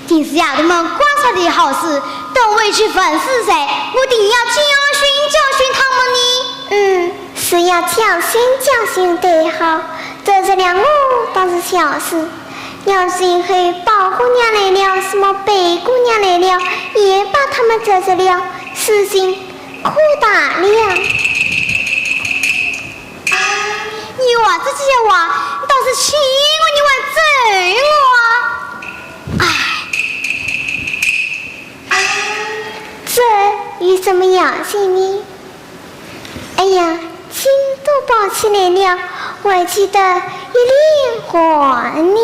定是丫头们观察的好事，等回去问是谁，我定要教训教训她们呢。嗯，是要教训教训才好，得罪了我倒是小事。要是以后宝姑娘来了，什么贝姑娘来了，也把她们得罪了，事情可大了。你话这些话，倒是气我，你还咒我啊！唉，这有什么要紧呢？哎呀，筋都暴起来了，还气得一脸汗呢。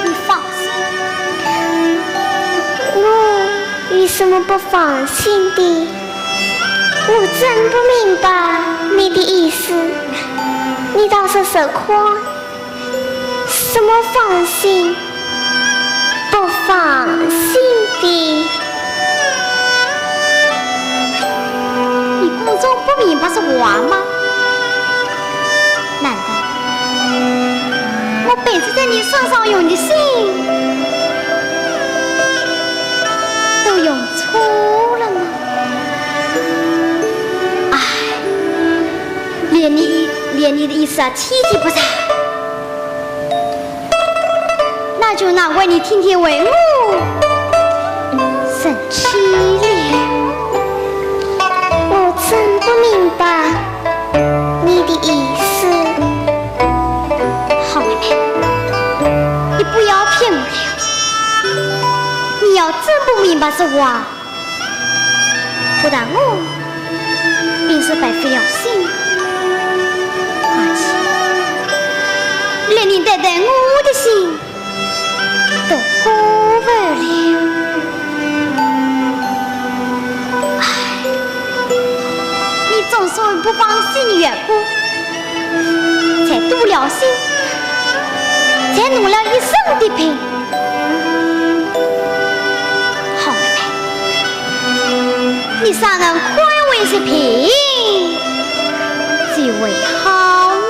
你放心。我有什么不放心的？我真不明白你的意思，你倒说说看。 什么放心不放心的？你果真不明白这话吗？难道我本是在你身上用的心都用错了吗？唉，连你，连你的意思啊，提及不上。 那就难怪你天天为我生气了。我真不明白你的意思。好妹妹，你不要骗我了。你要真不明白这话， 不但我，便是白费了心，而且连你对待我的心都辜负了。唉，你总是不放心的缘故，才多了心，才弄了一身的病。好妹妹， 你尚能宽慰些病，就为好你。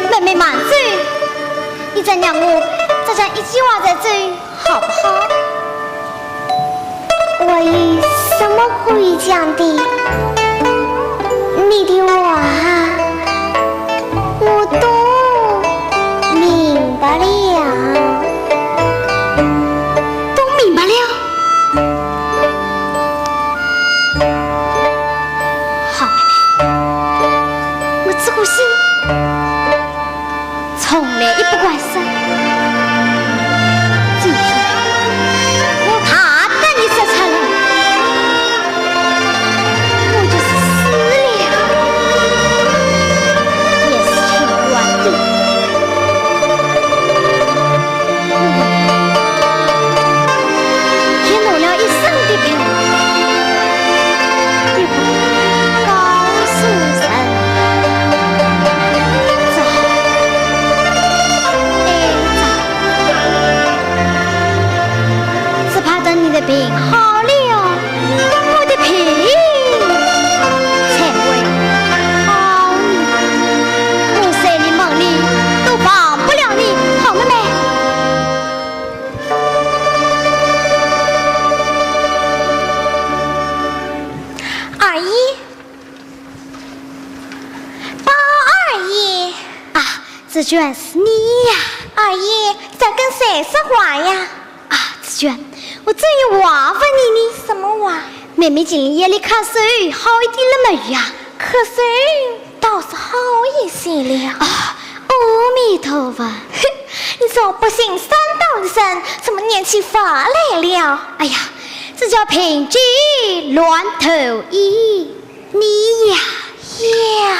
妹妹慢走，你再让我再讲一句话再走，好不好？ 我有什么可以讲的？你的话我都明白了。都明白了？好妹妹，我这个心 从来也不敢说。今天我大胆地说出来，我就是死了。紫鹃，是你呀？二爷，在跟谁说话呀？啊，紫鹃，我正有话问你呢。什么话？妹妹近日夜里咳嗽，好一点了没有呀？咳嗽倒是好一些了。啊，阿弥陀佛。哼，你这不信三道的人，怎么念起法来了？哎呀，这叫病急乱投医。 你呀呀。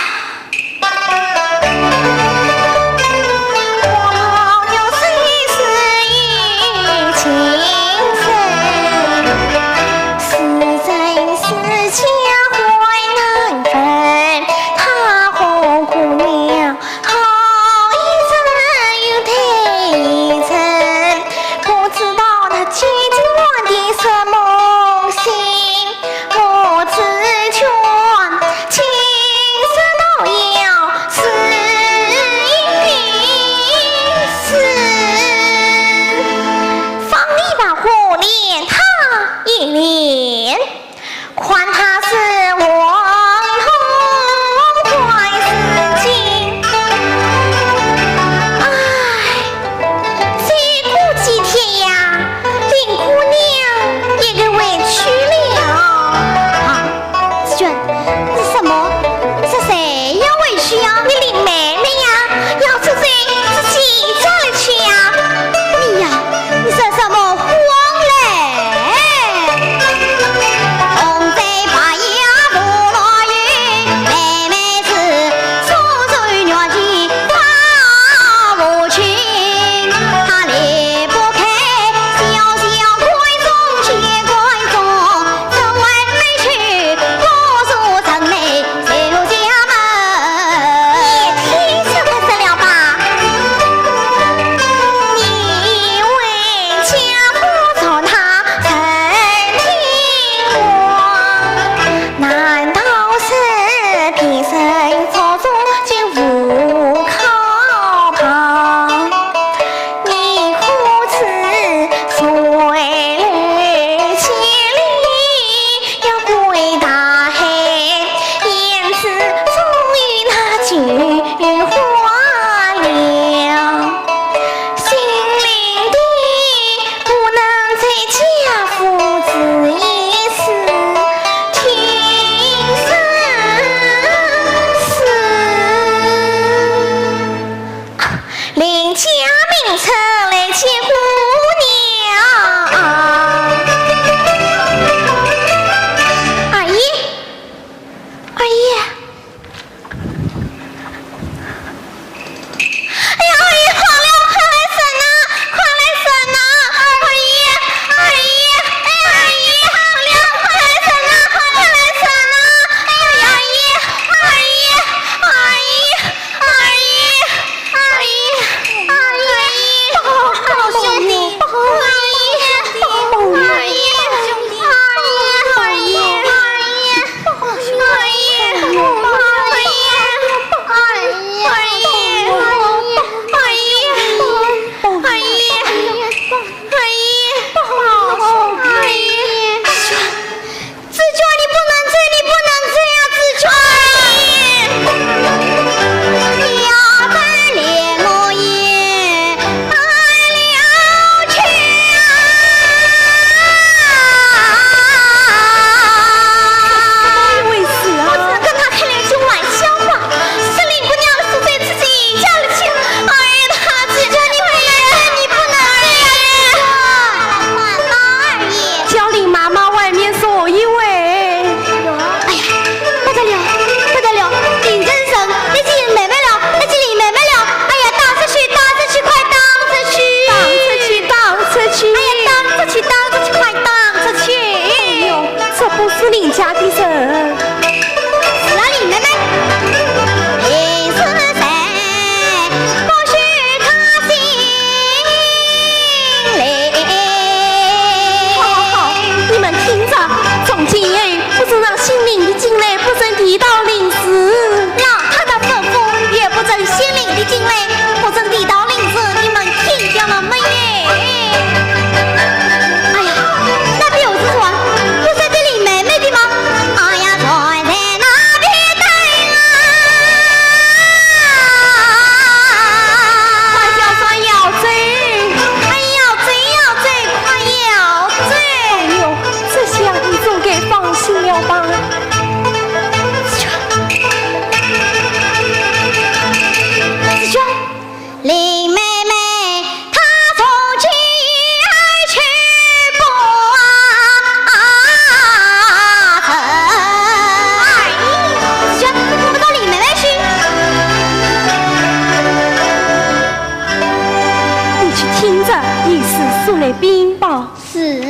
禀报。是。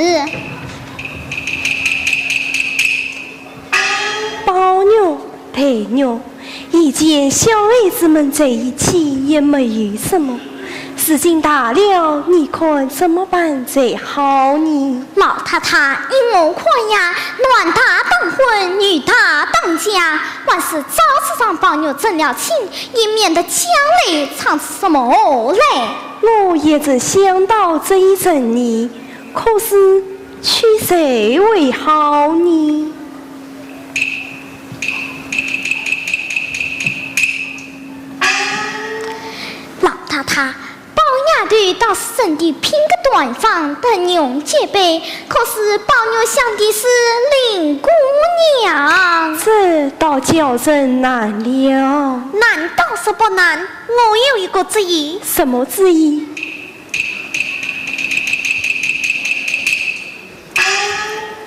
宝玉、黛玉，以前小孩子们在一起也没有什么，如今大了，你看怎么办才好呢？老太太，依我看呀，男大当婚，女大当嫁，还是早些让宝玉成了亲，也免得将来唱出什么祸来。我也正想到这一层呢，可是娶谁为好呢？老太太，宝丫头倒是真的品格端方，德容兼备，可是宝玉想的是林姑娘。这倒叫人难了。难倒是不难，我有一个主意。什么主意？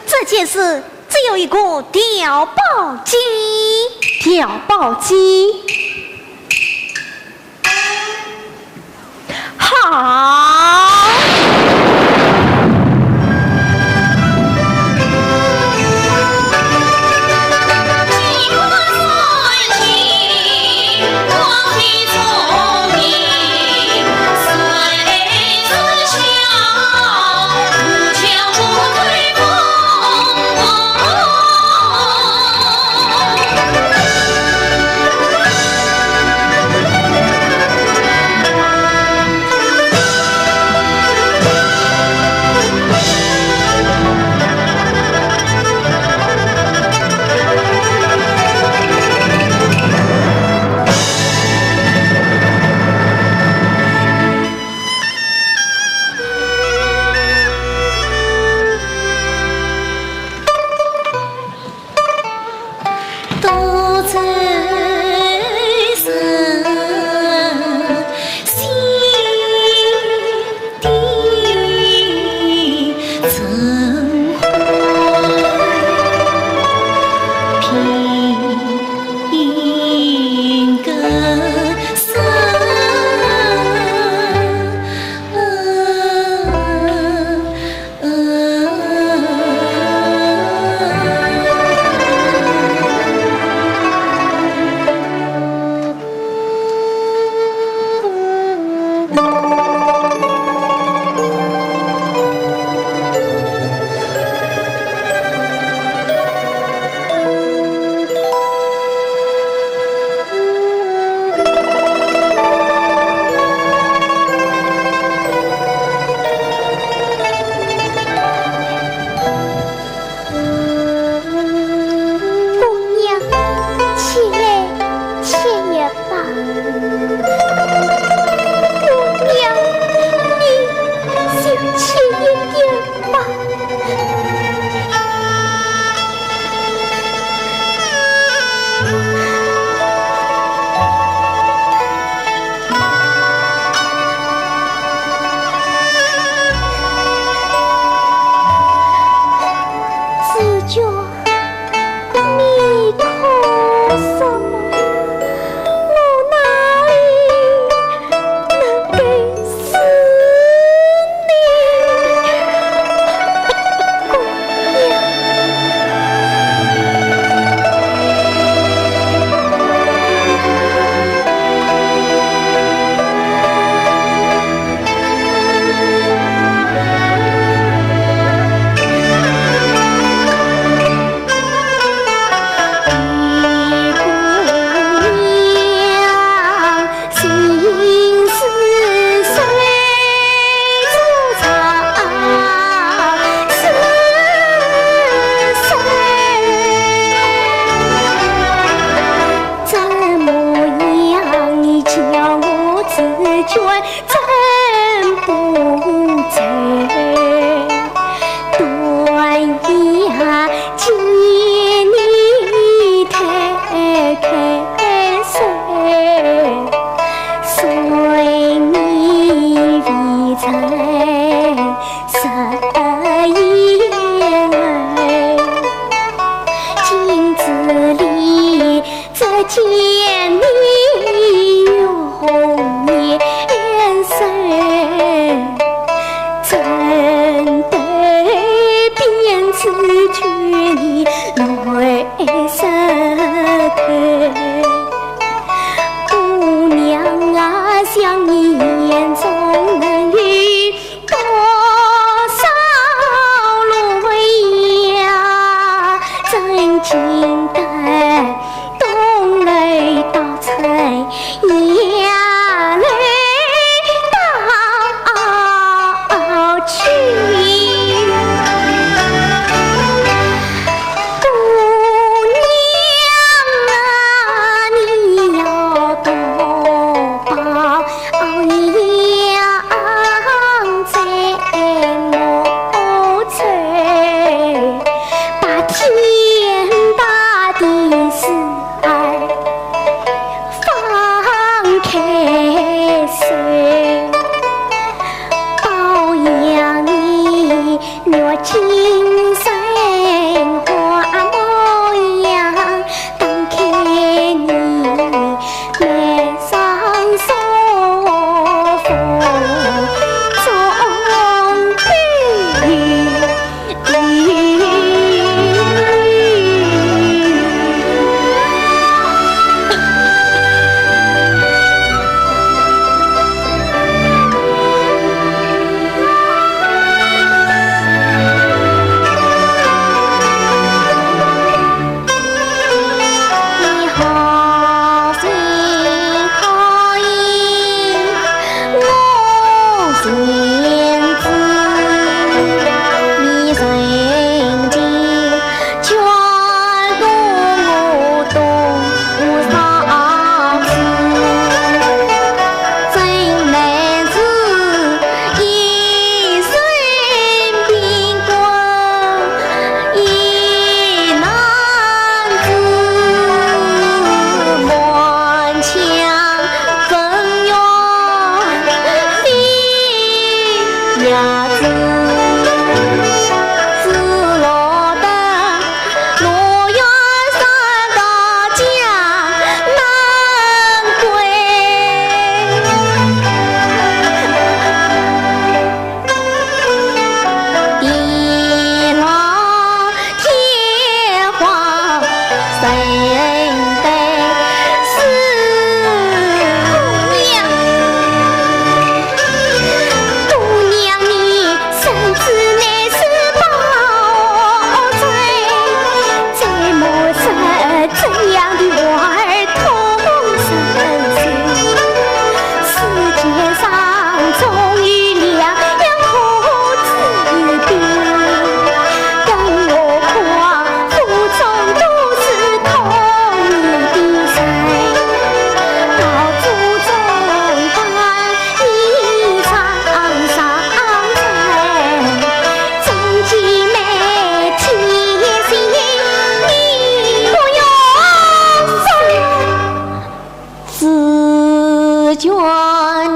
这件事只有一个调包计。调包计？好。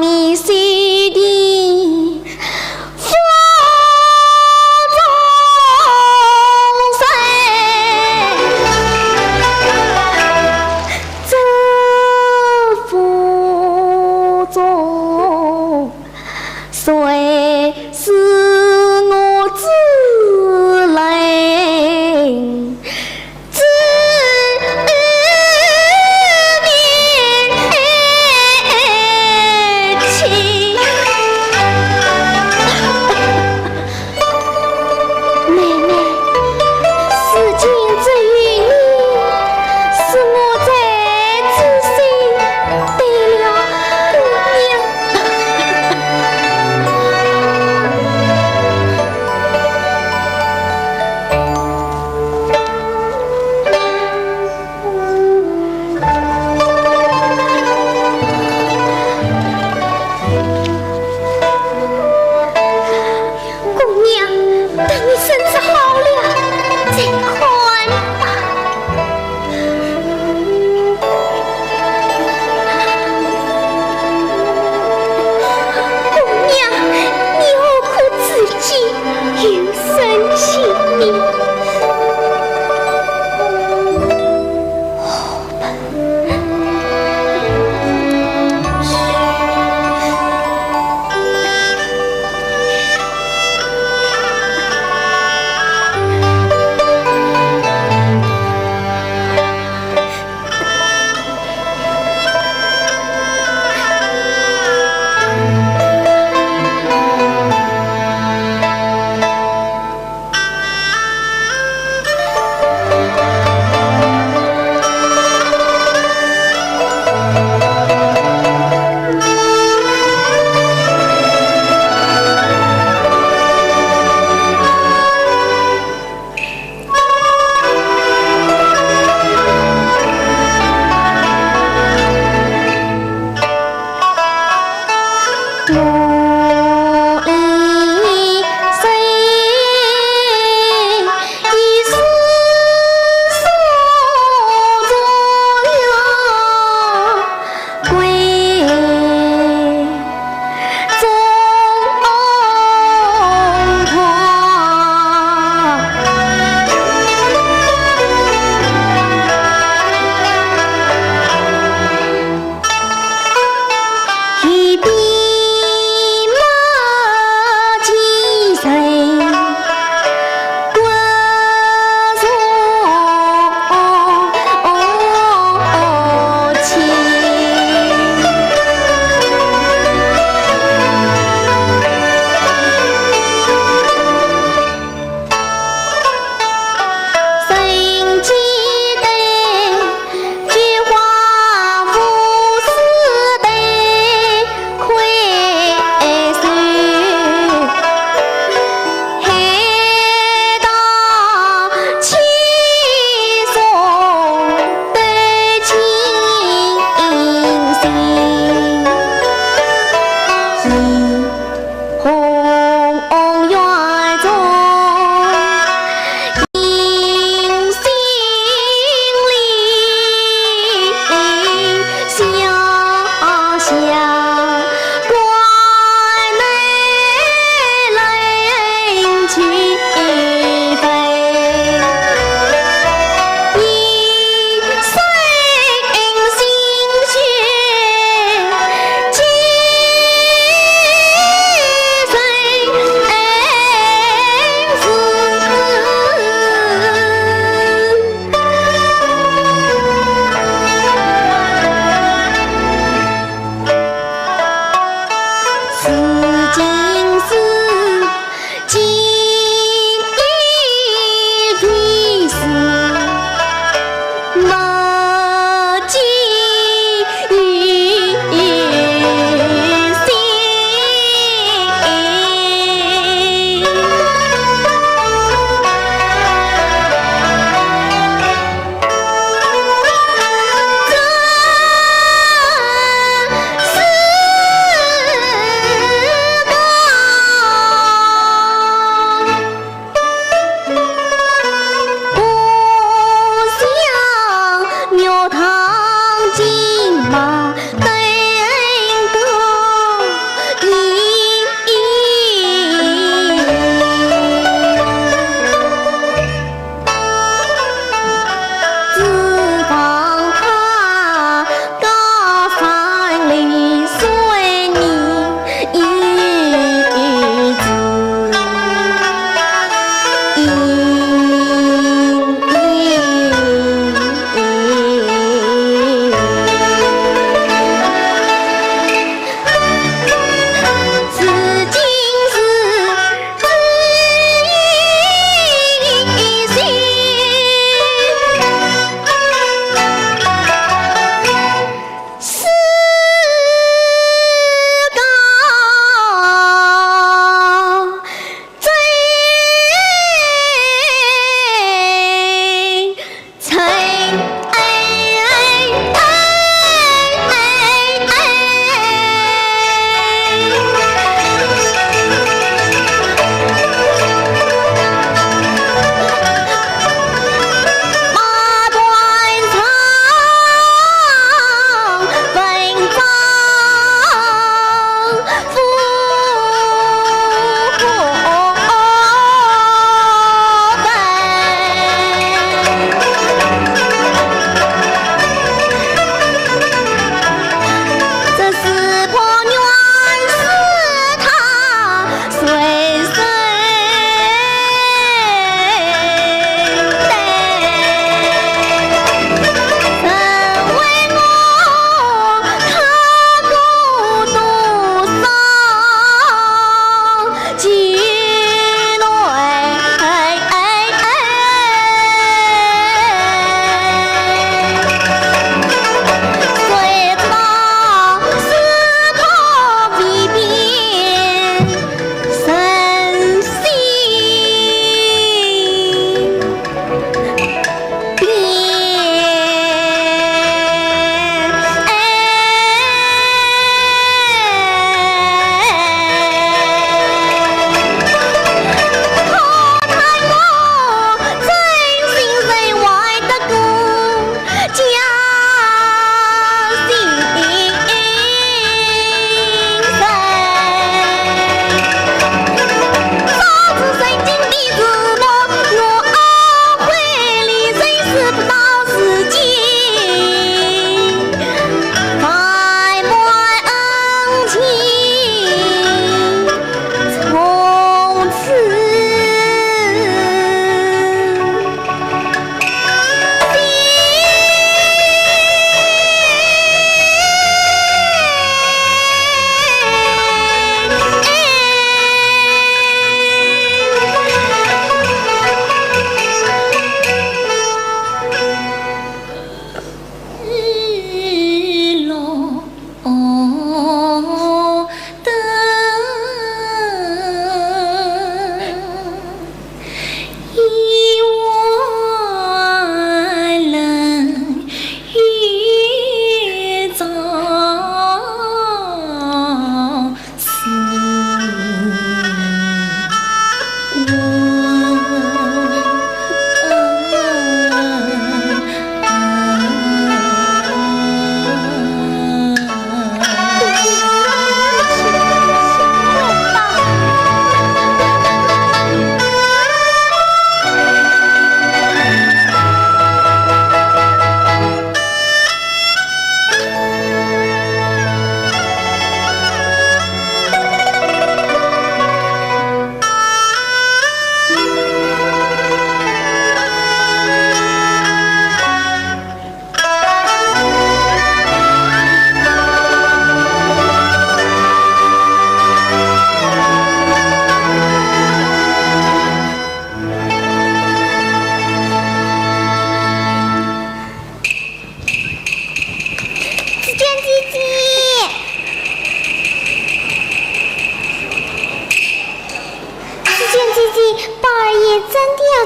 你心底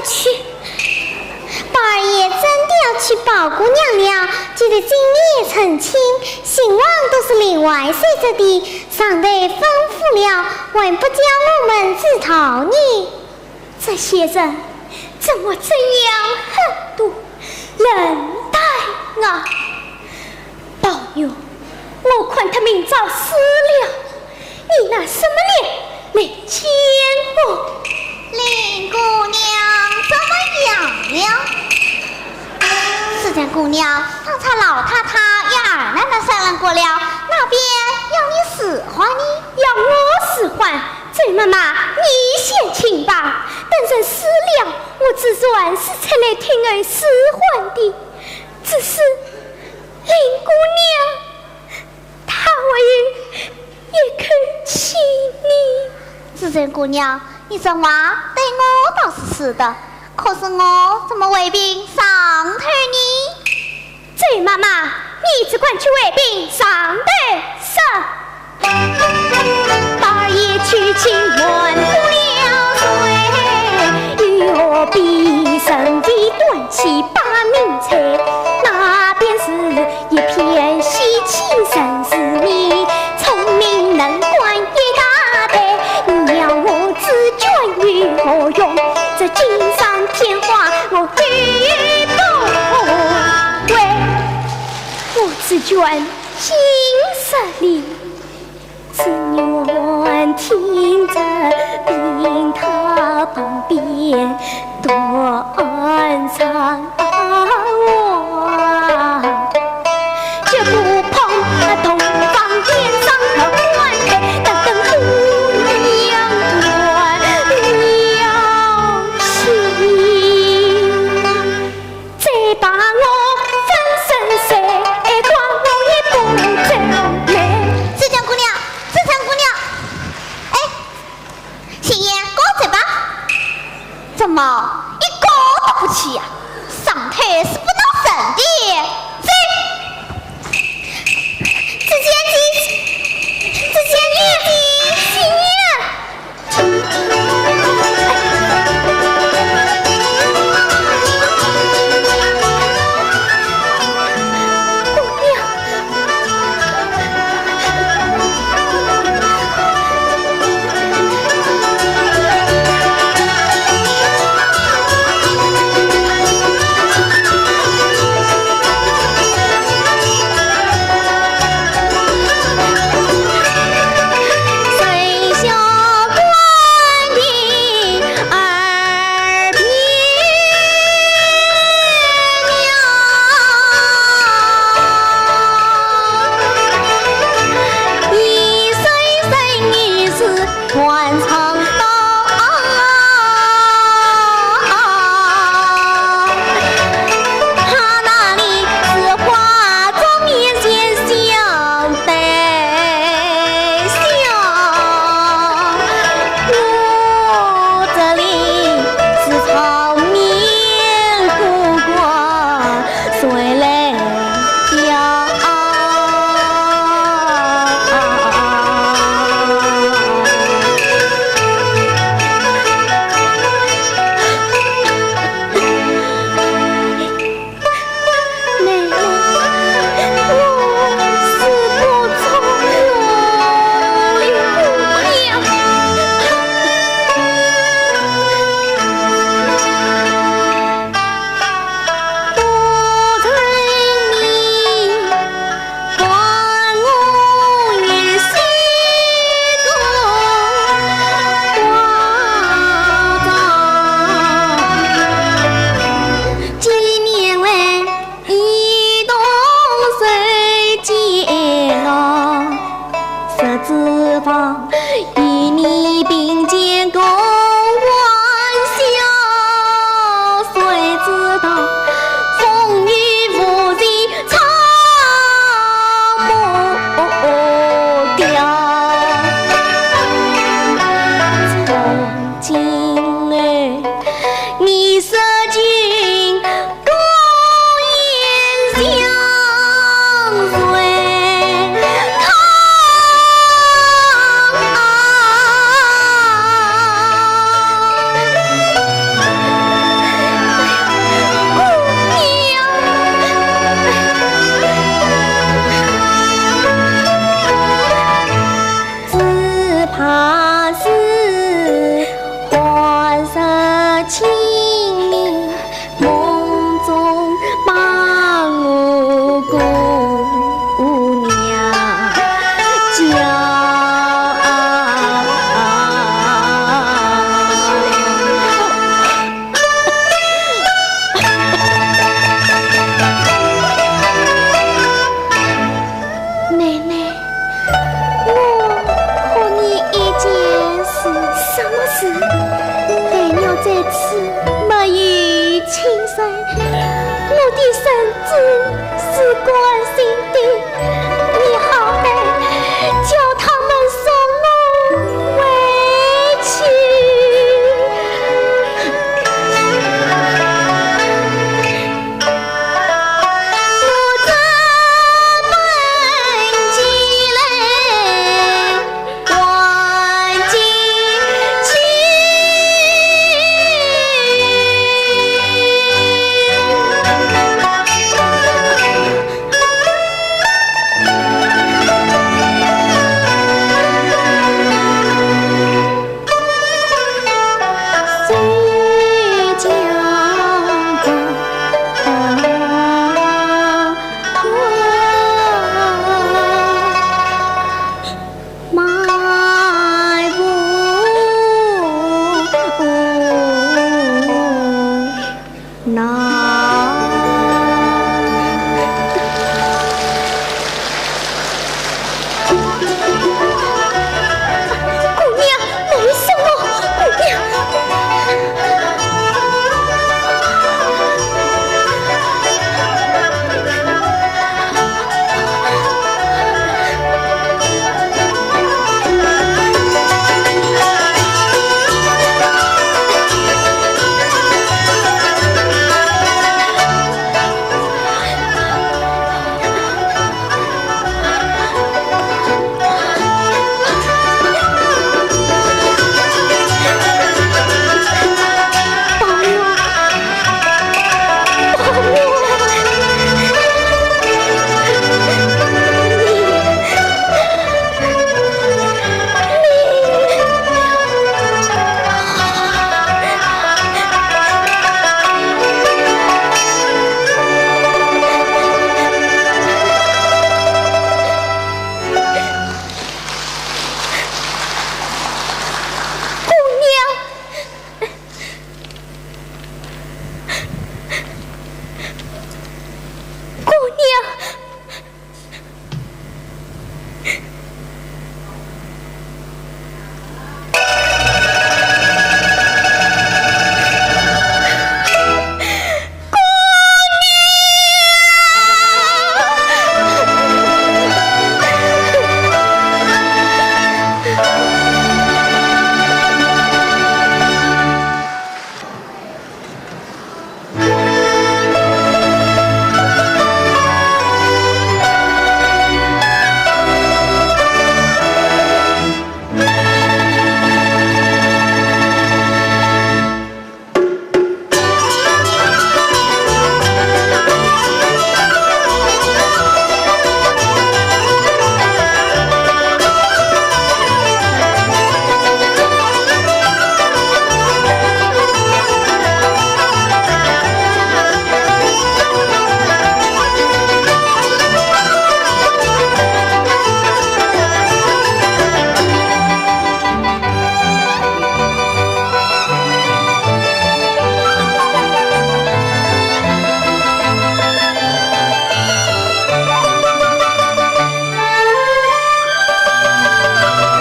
去，宝二爷真的要娶宝姑娘了。既然今夜成亲，新房都是另外选择的，上头吩咐了，还不叫我们知道呢？这些人怎么这样狠毒、冷淡啊？宝玉，我看他明早死了，你拿什么脸来见我？林姑娘怎么样了？紫鹃姑娘，方才老太太与二奶奶商量过了，哪边要你使唤呢？要我使唤？周妈妈，你先请吧。等人死了，我自然是出来替儿使唤的。只是林姑娘，她还有一口气呢。紫鹃姑娘，你这话对我倒是说的，可是我怎么回禀上头呢？周妈妈，你只管去回禀上头说。 宝二爷娶亲满不了岁，又何必人未断气把命拆？那便是一片喜气人是你，聪明能干一大堆，你要我紫鹃有何用？这金山天花我有不会，我紫鹃尽失礼。 只愿听着病榻旁边断肠啊，绝不碰那洞房边上那棺材，等等姑娘断了情。 再把我粉身碎骨，我也不走嘞。紫鹃姑娘，紫鹃姑娘，哎，新燕，跟我走吧。怎么，一个都不去呀？上头是不能生的。走。紫鹃姐姐，紫鹃姐姐，新燕。子，待我在此没有亲人，我的孙子是关心的，你好歹叫他们送我回去。我这般起来， 姑娘，没什么，姑娘。 姑娘，姑娘。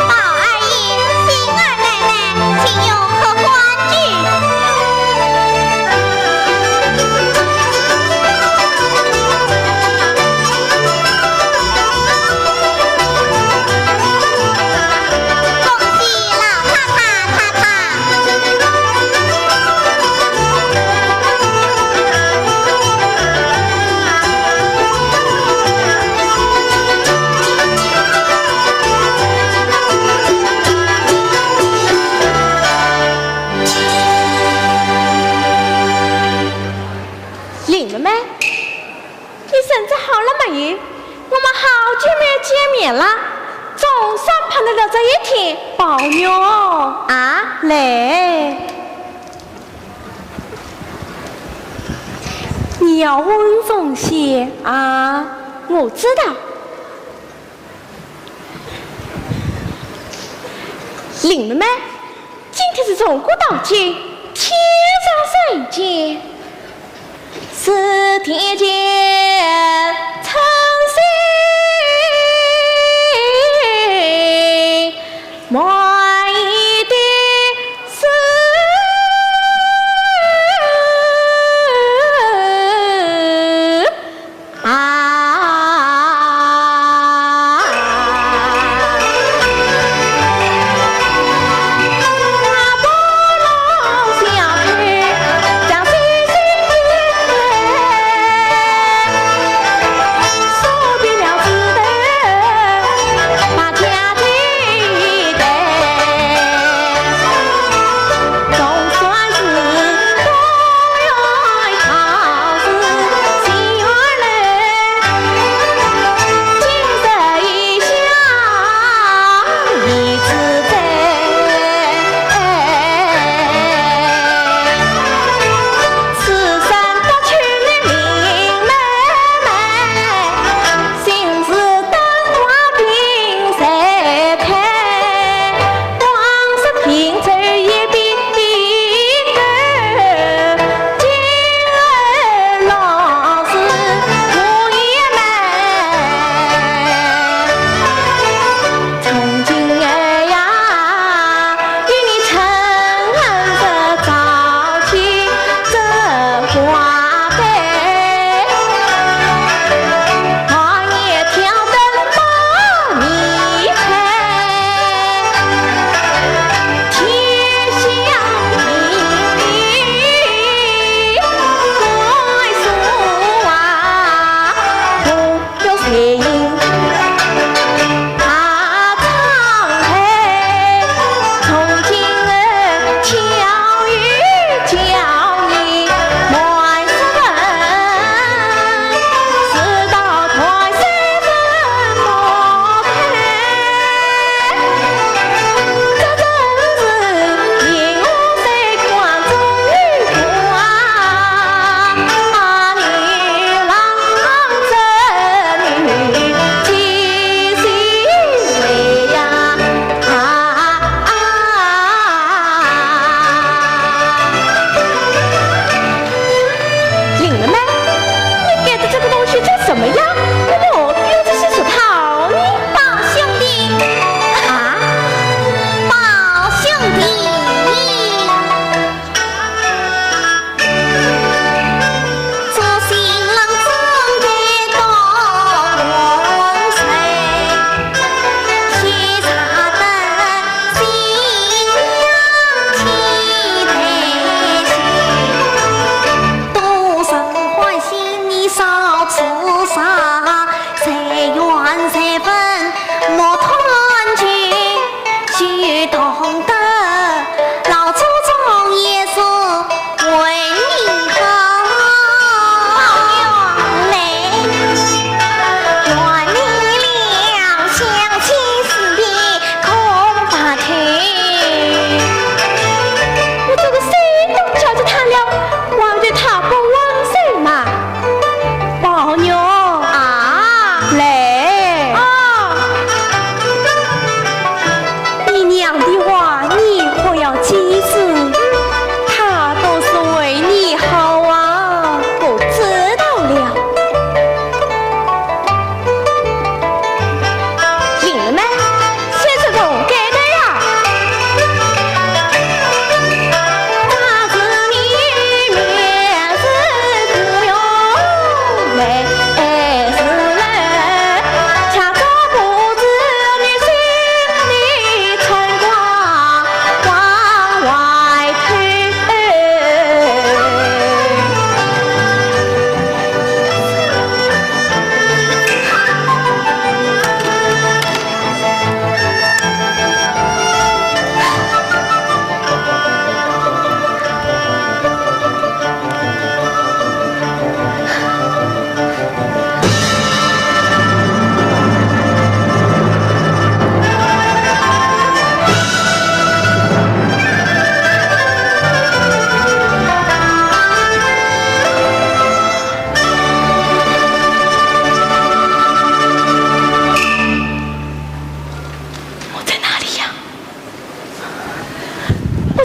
宝二爷、新二奶奶，请用客官居。恭喜老太太、太太。 林妹妹，你身子好了没有？我们好久没有见面了，总算盼到了这一天。宝玉。啊？来。你要稳重些啊。我知道。 林妹妹，今天是重阳大节，天上人间，是天间称心满意的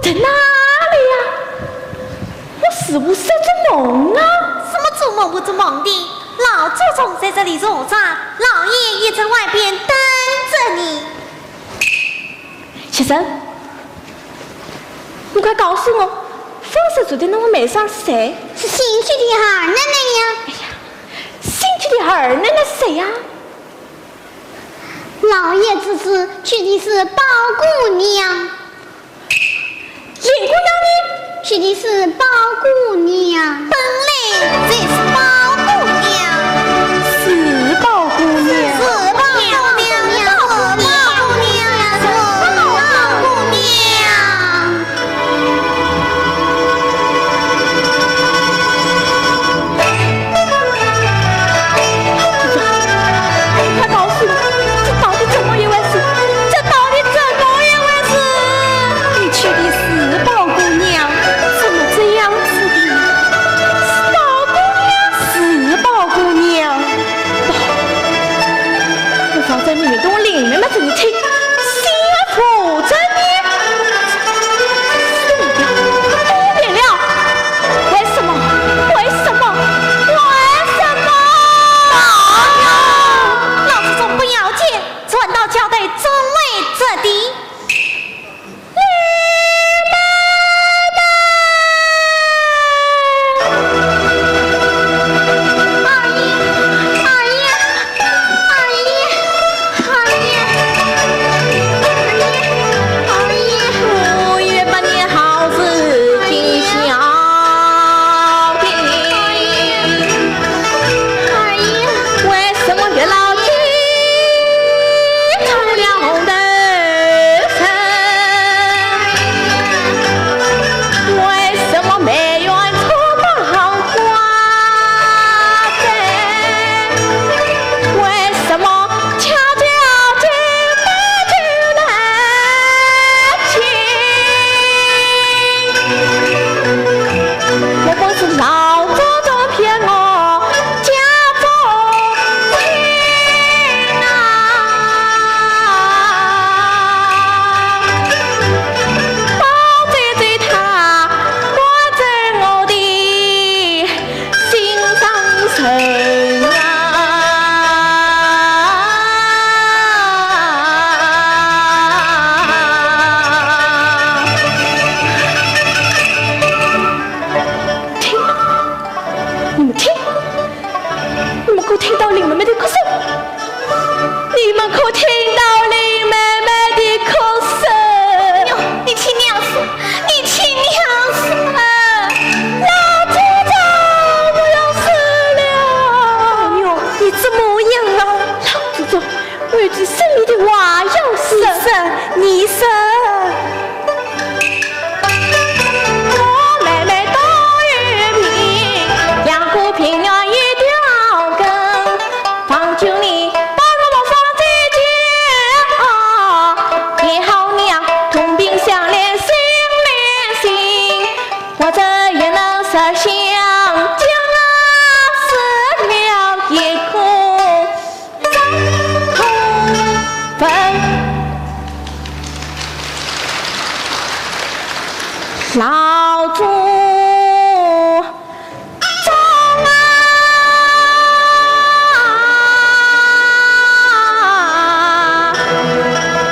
在哪里呀？我是不是在做梦啊？什么做梦不做梦的？老祖宗在这里坐着，老爷也在外边等着你。 其实，你快告诉我，方才坐在那位妹子是谁？是新娶的二奶奶呀。哎呀，新娶的二奶奶谁呀？老爷之子娶的是宝姑娘。林姑娘呢？娶的是宝姑娘。本来就是宝姑娘。是宝姑娘。是宝姑娘。 快告诉我，这到底怎么一回事？这到底怎么一回事？你娶的是宝姑娘，怎么这样子的？是宝姑娘？是宝姑娘。我方才明明对我林妹妹这一听，心安无恙呢。 不对了，为什么？为什么？为什么？老祖宗不要紧，转到交代众位子弟。二爷，二爷。 二爷，二爷，二爷，二爷，二爷。我也不念好事今宵的。二爷，为什么月老记中了红头绳？为什么梅园错把花 为什么恰恰今朝来亲？莫不是老祖宗骗我家中亲啊？宝姐姐她关照我的 心上人啊。听，你们听，你们可听到林妹妹的哭声？ 你们可听到林妹妹的哭声？喏，你听娘说，你听娘说。老祖宗，我要死了。宝玉，你怎么样了？老祖宗，我有句心里的话要说。你说，你说。 我妹妹多有病，两股病源一条根，方九年把我放在家，也好让同病相怜心连心，或者也能实现将来死了一个 老祖宗啊，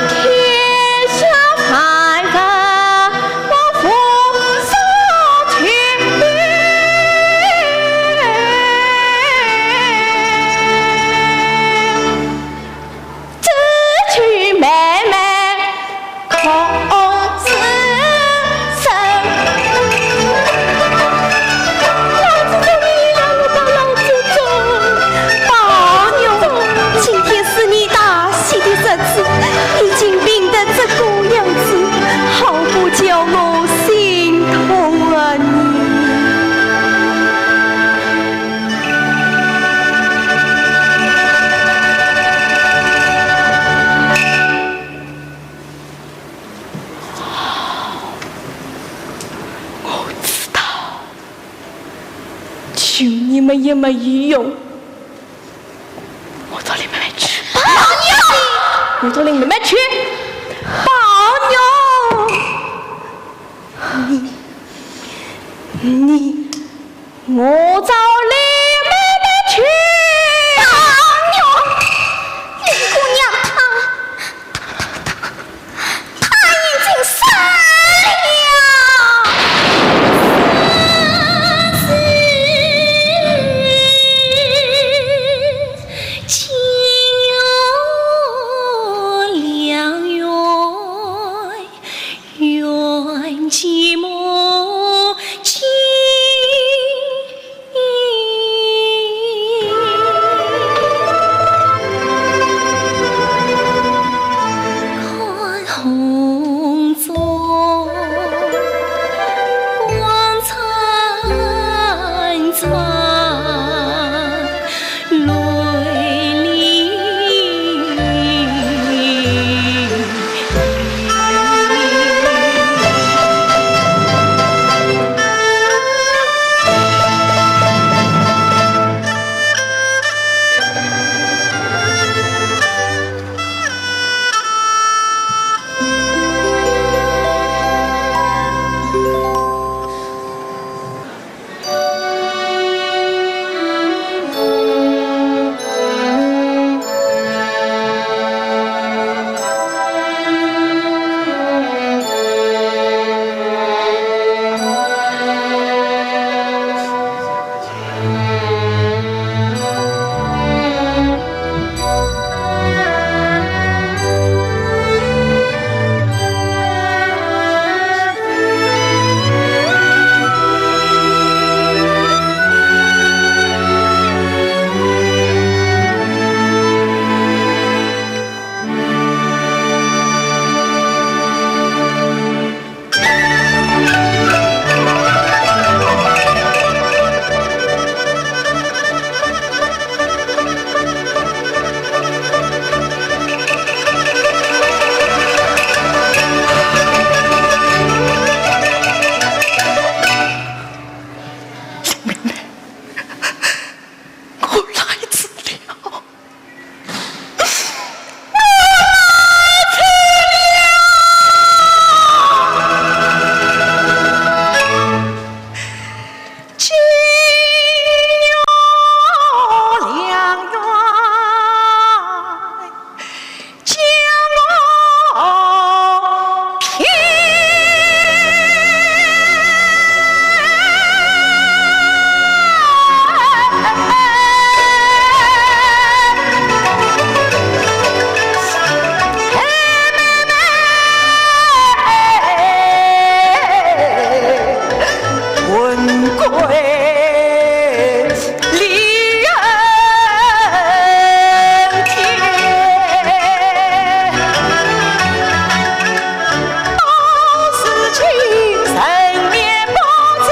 天下万物我无所求。 只求妹妹可自生。老祖宗，你让我到老祖宗。宝玉，今天是你大喜的日子，你竟病得这个样子，好不叫我心痛啊你！ 我知道，求你们也没有用。我到林妹妹去。宝玉！我到林妹妹去。宝玉！空中光灿灿，泪淋我来迟了，我来迟了。金玉良缘 将我骗。魂归 李恩天，到如今人面不知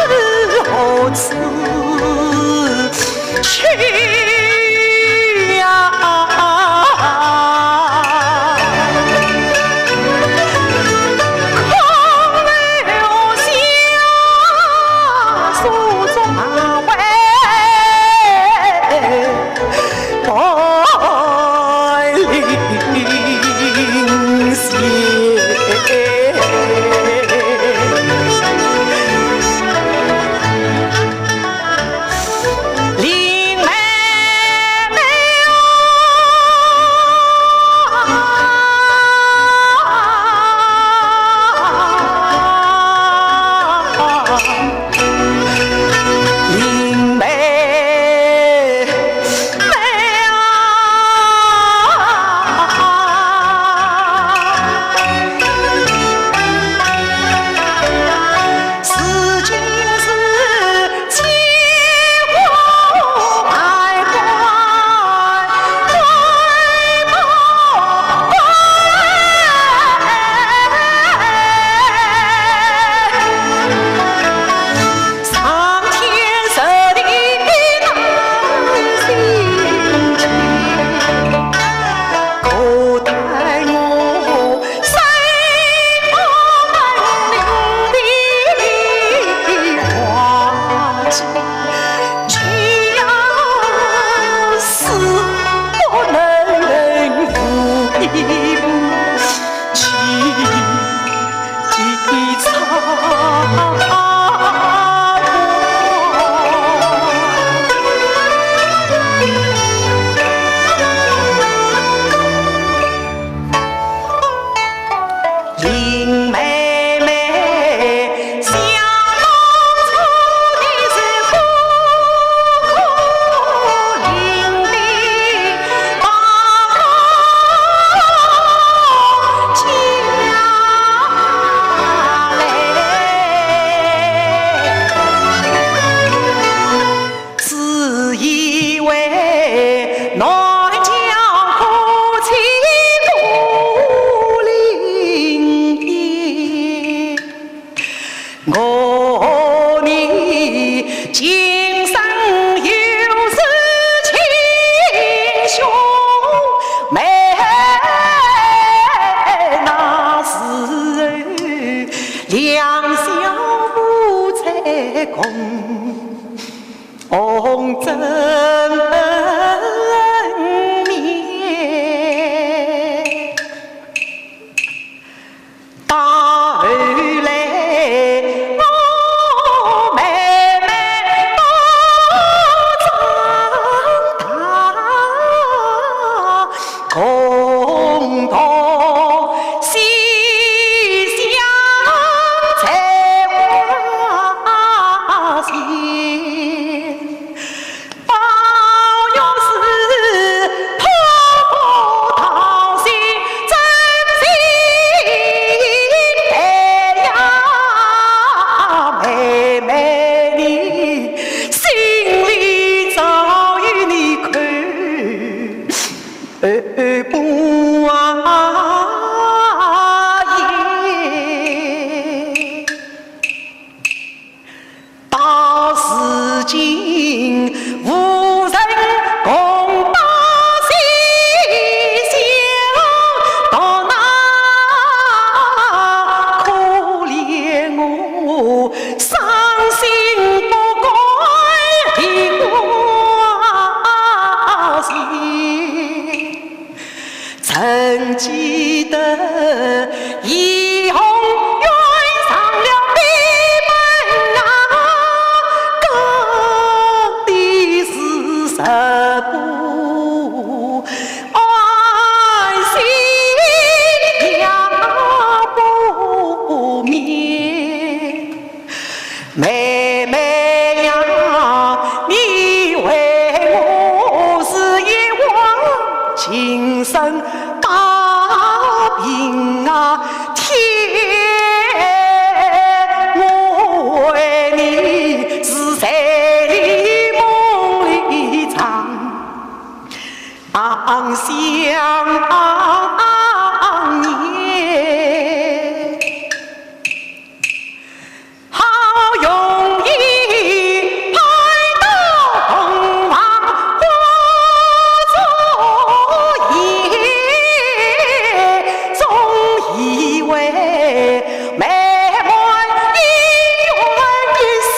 何处去呀。 林妹妹啊，林妹妹啊。 林妹妹，想当初你是孤苦伶仃，把我救下来。自以为南疆国际孤零共红枕眠。到后来，我慢慢地长大，共同 西厢采花情，宝玉是托孤桃李，真情待呀妹妹你，心里早有你看。 二婆啊耶，到如今无人共把心事，独那可怜我 伤心不改梨花情。曾记得怡红院上了闭门啊，隔壁是十步 安心也不眠。妹妹呀，你为我是一往情深，把病啊添，我为你是在你梦里长。 暗香念。好容易盼到洞房花烛夜，总以为 美满姻缘一线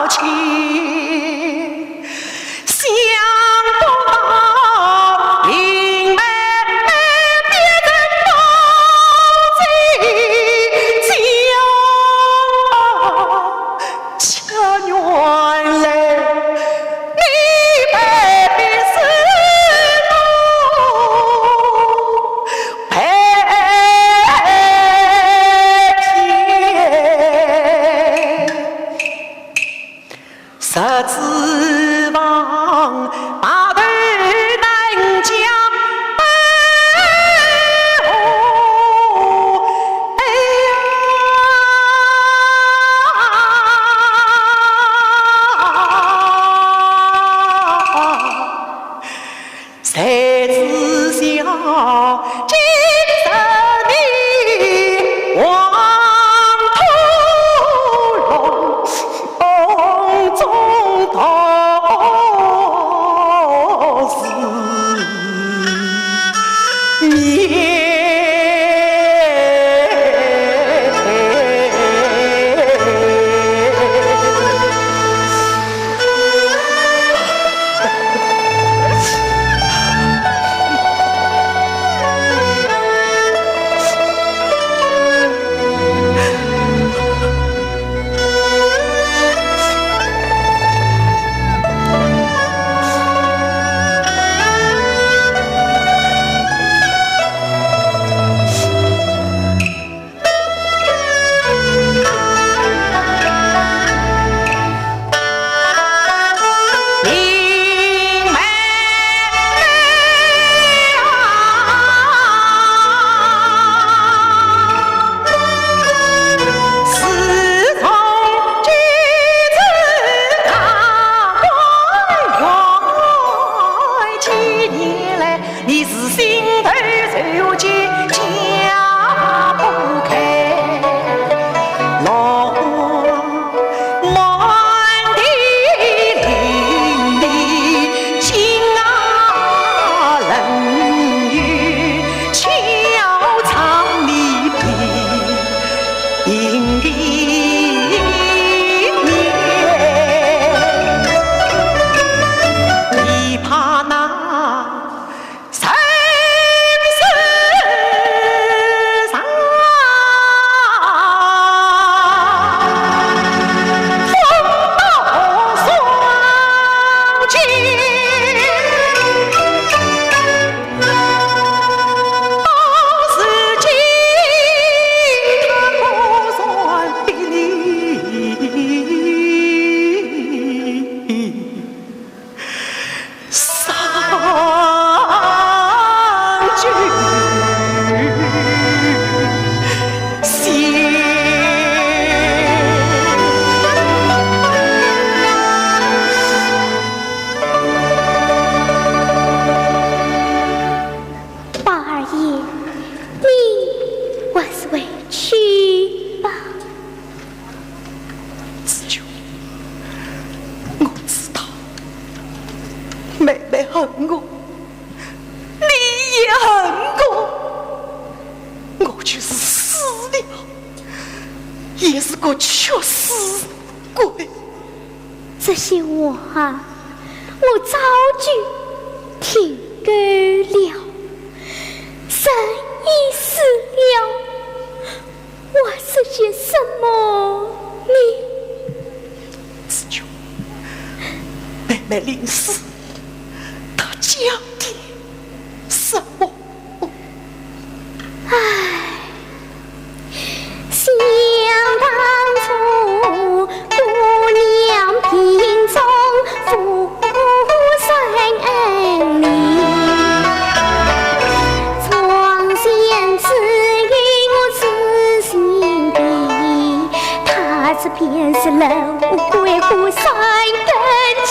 牵，想不到林妹妹变成宝姐姐。 却原来你不是我配个屈死鬼。这些话我早就听够了。人已死了，还说些什么呢？子秋，妹妹临死，她讲的什么？唉，想当初，姑娘病重，夫人离，床前只有我自己，她这便是楼归后三更起。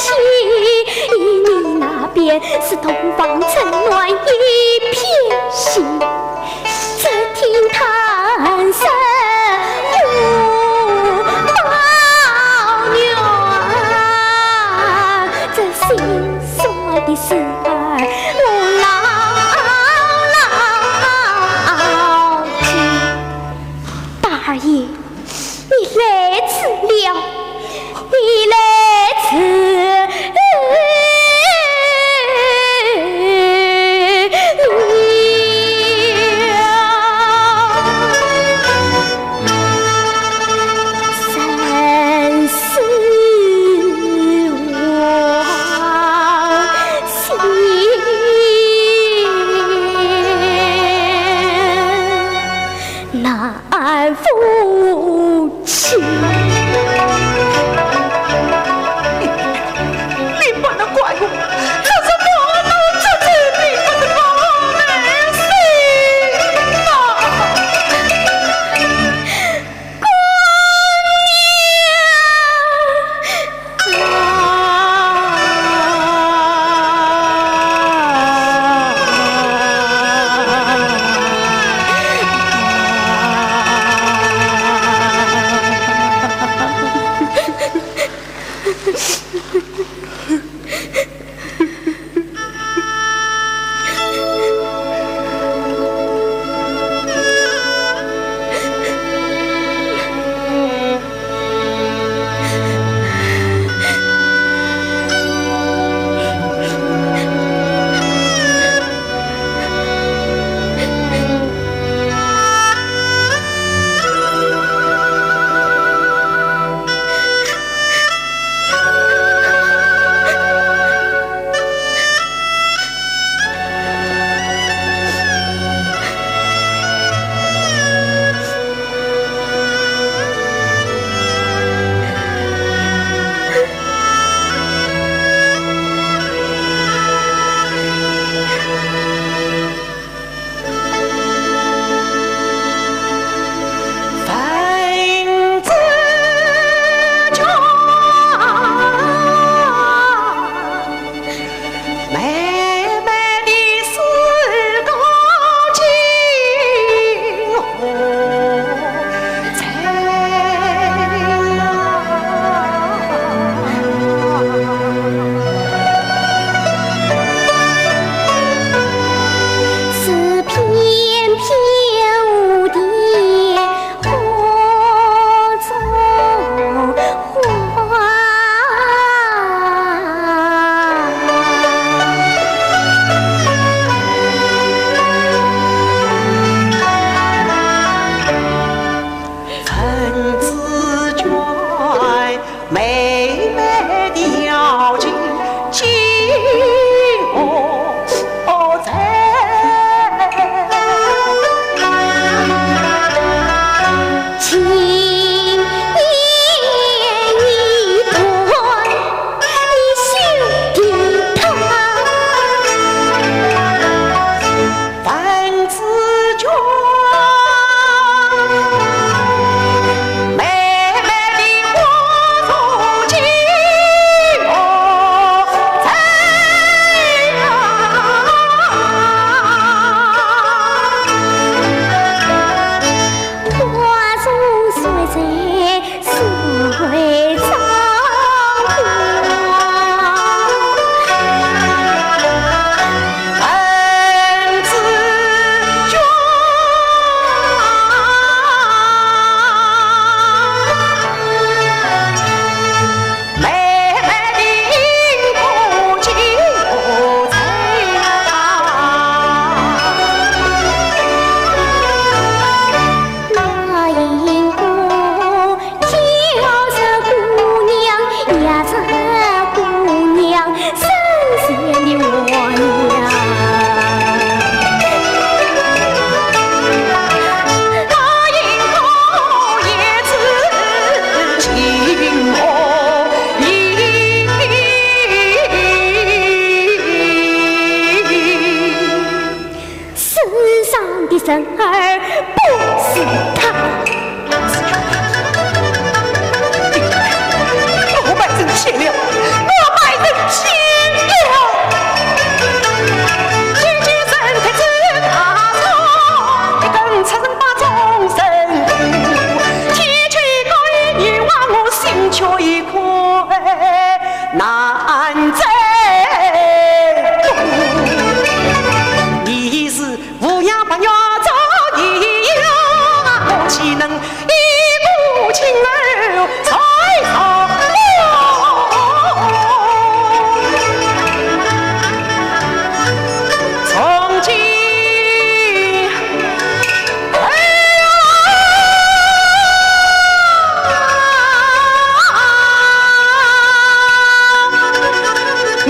不是他。我拜人chết了，我拜人chết了。天地人太子大错，一根刺人把众生渡。天地高一女娲，我心却一块难再渡。你是 无样白玉做一样，我岂能一顾情儿在上了？从今，哎呀，你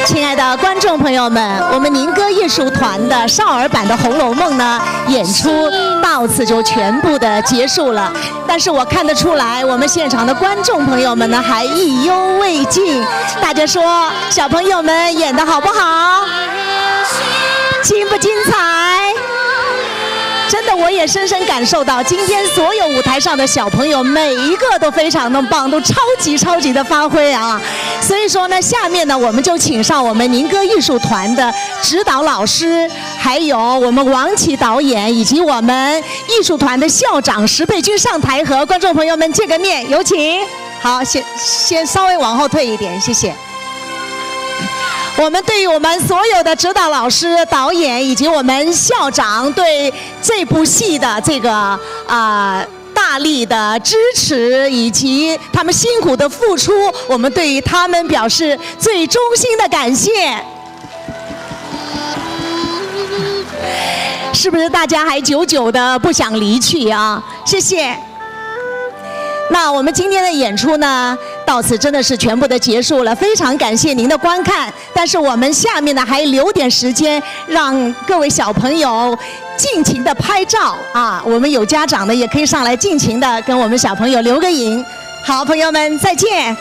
亲爱的观众朋友们，我们民歌艺术团的少儿版的《红楼梦》呢，演出到此就全部的结束了。但是我看得出来，我们现场的观众朋友们呢，还意犹未尽。大家说，小朋友们演得好不好？精不精彩？真的，我也深深感受到，今天所有舞台上的小朋友，每一个都非常的棒，都超级超级的发挥啊！所以说呢，下面呢，我们就请上我们民歌艺术团的指导老师，还有我们王琦导演，以及我们艺术团的校长石佩君上台，和观众朋友们见个面，有请。好，先先稍微往后退一点，谢谢。我们对于我们所有的指导老师、导演以及我们校长对这部戏的这个啊、大力的支持，以及他们辛苦的付出，我们对于他们表示最衷心的感谢。是不是大家还久久的不想离去啊？谢谢。那我们今天的演出呢，到此真的是全部的结束了，非常感谢您的观看。但是我们下面呢，还留点时间，让各位小朋友尽情的拍照啊。我们有家长的也可以上来尽情的跟我们小朋友留个影。好，朋友们，再见。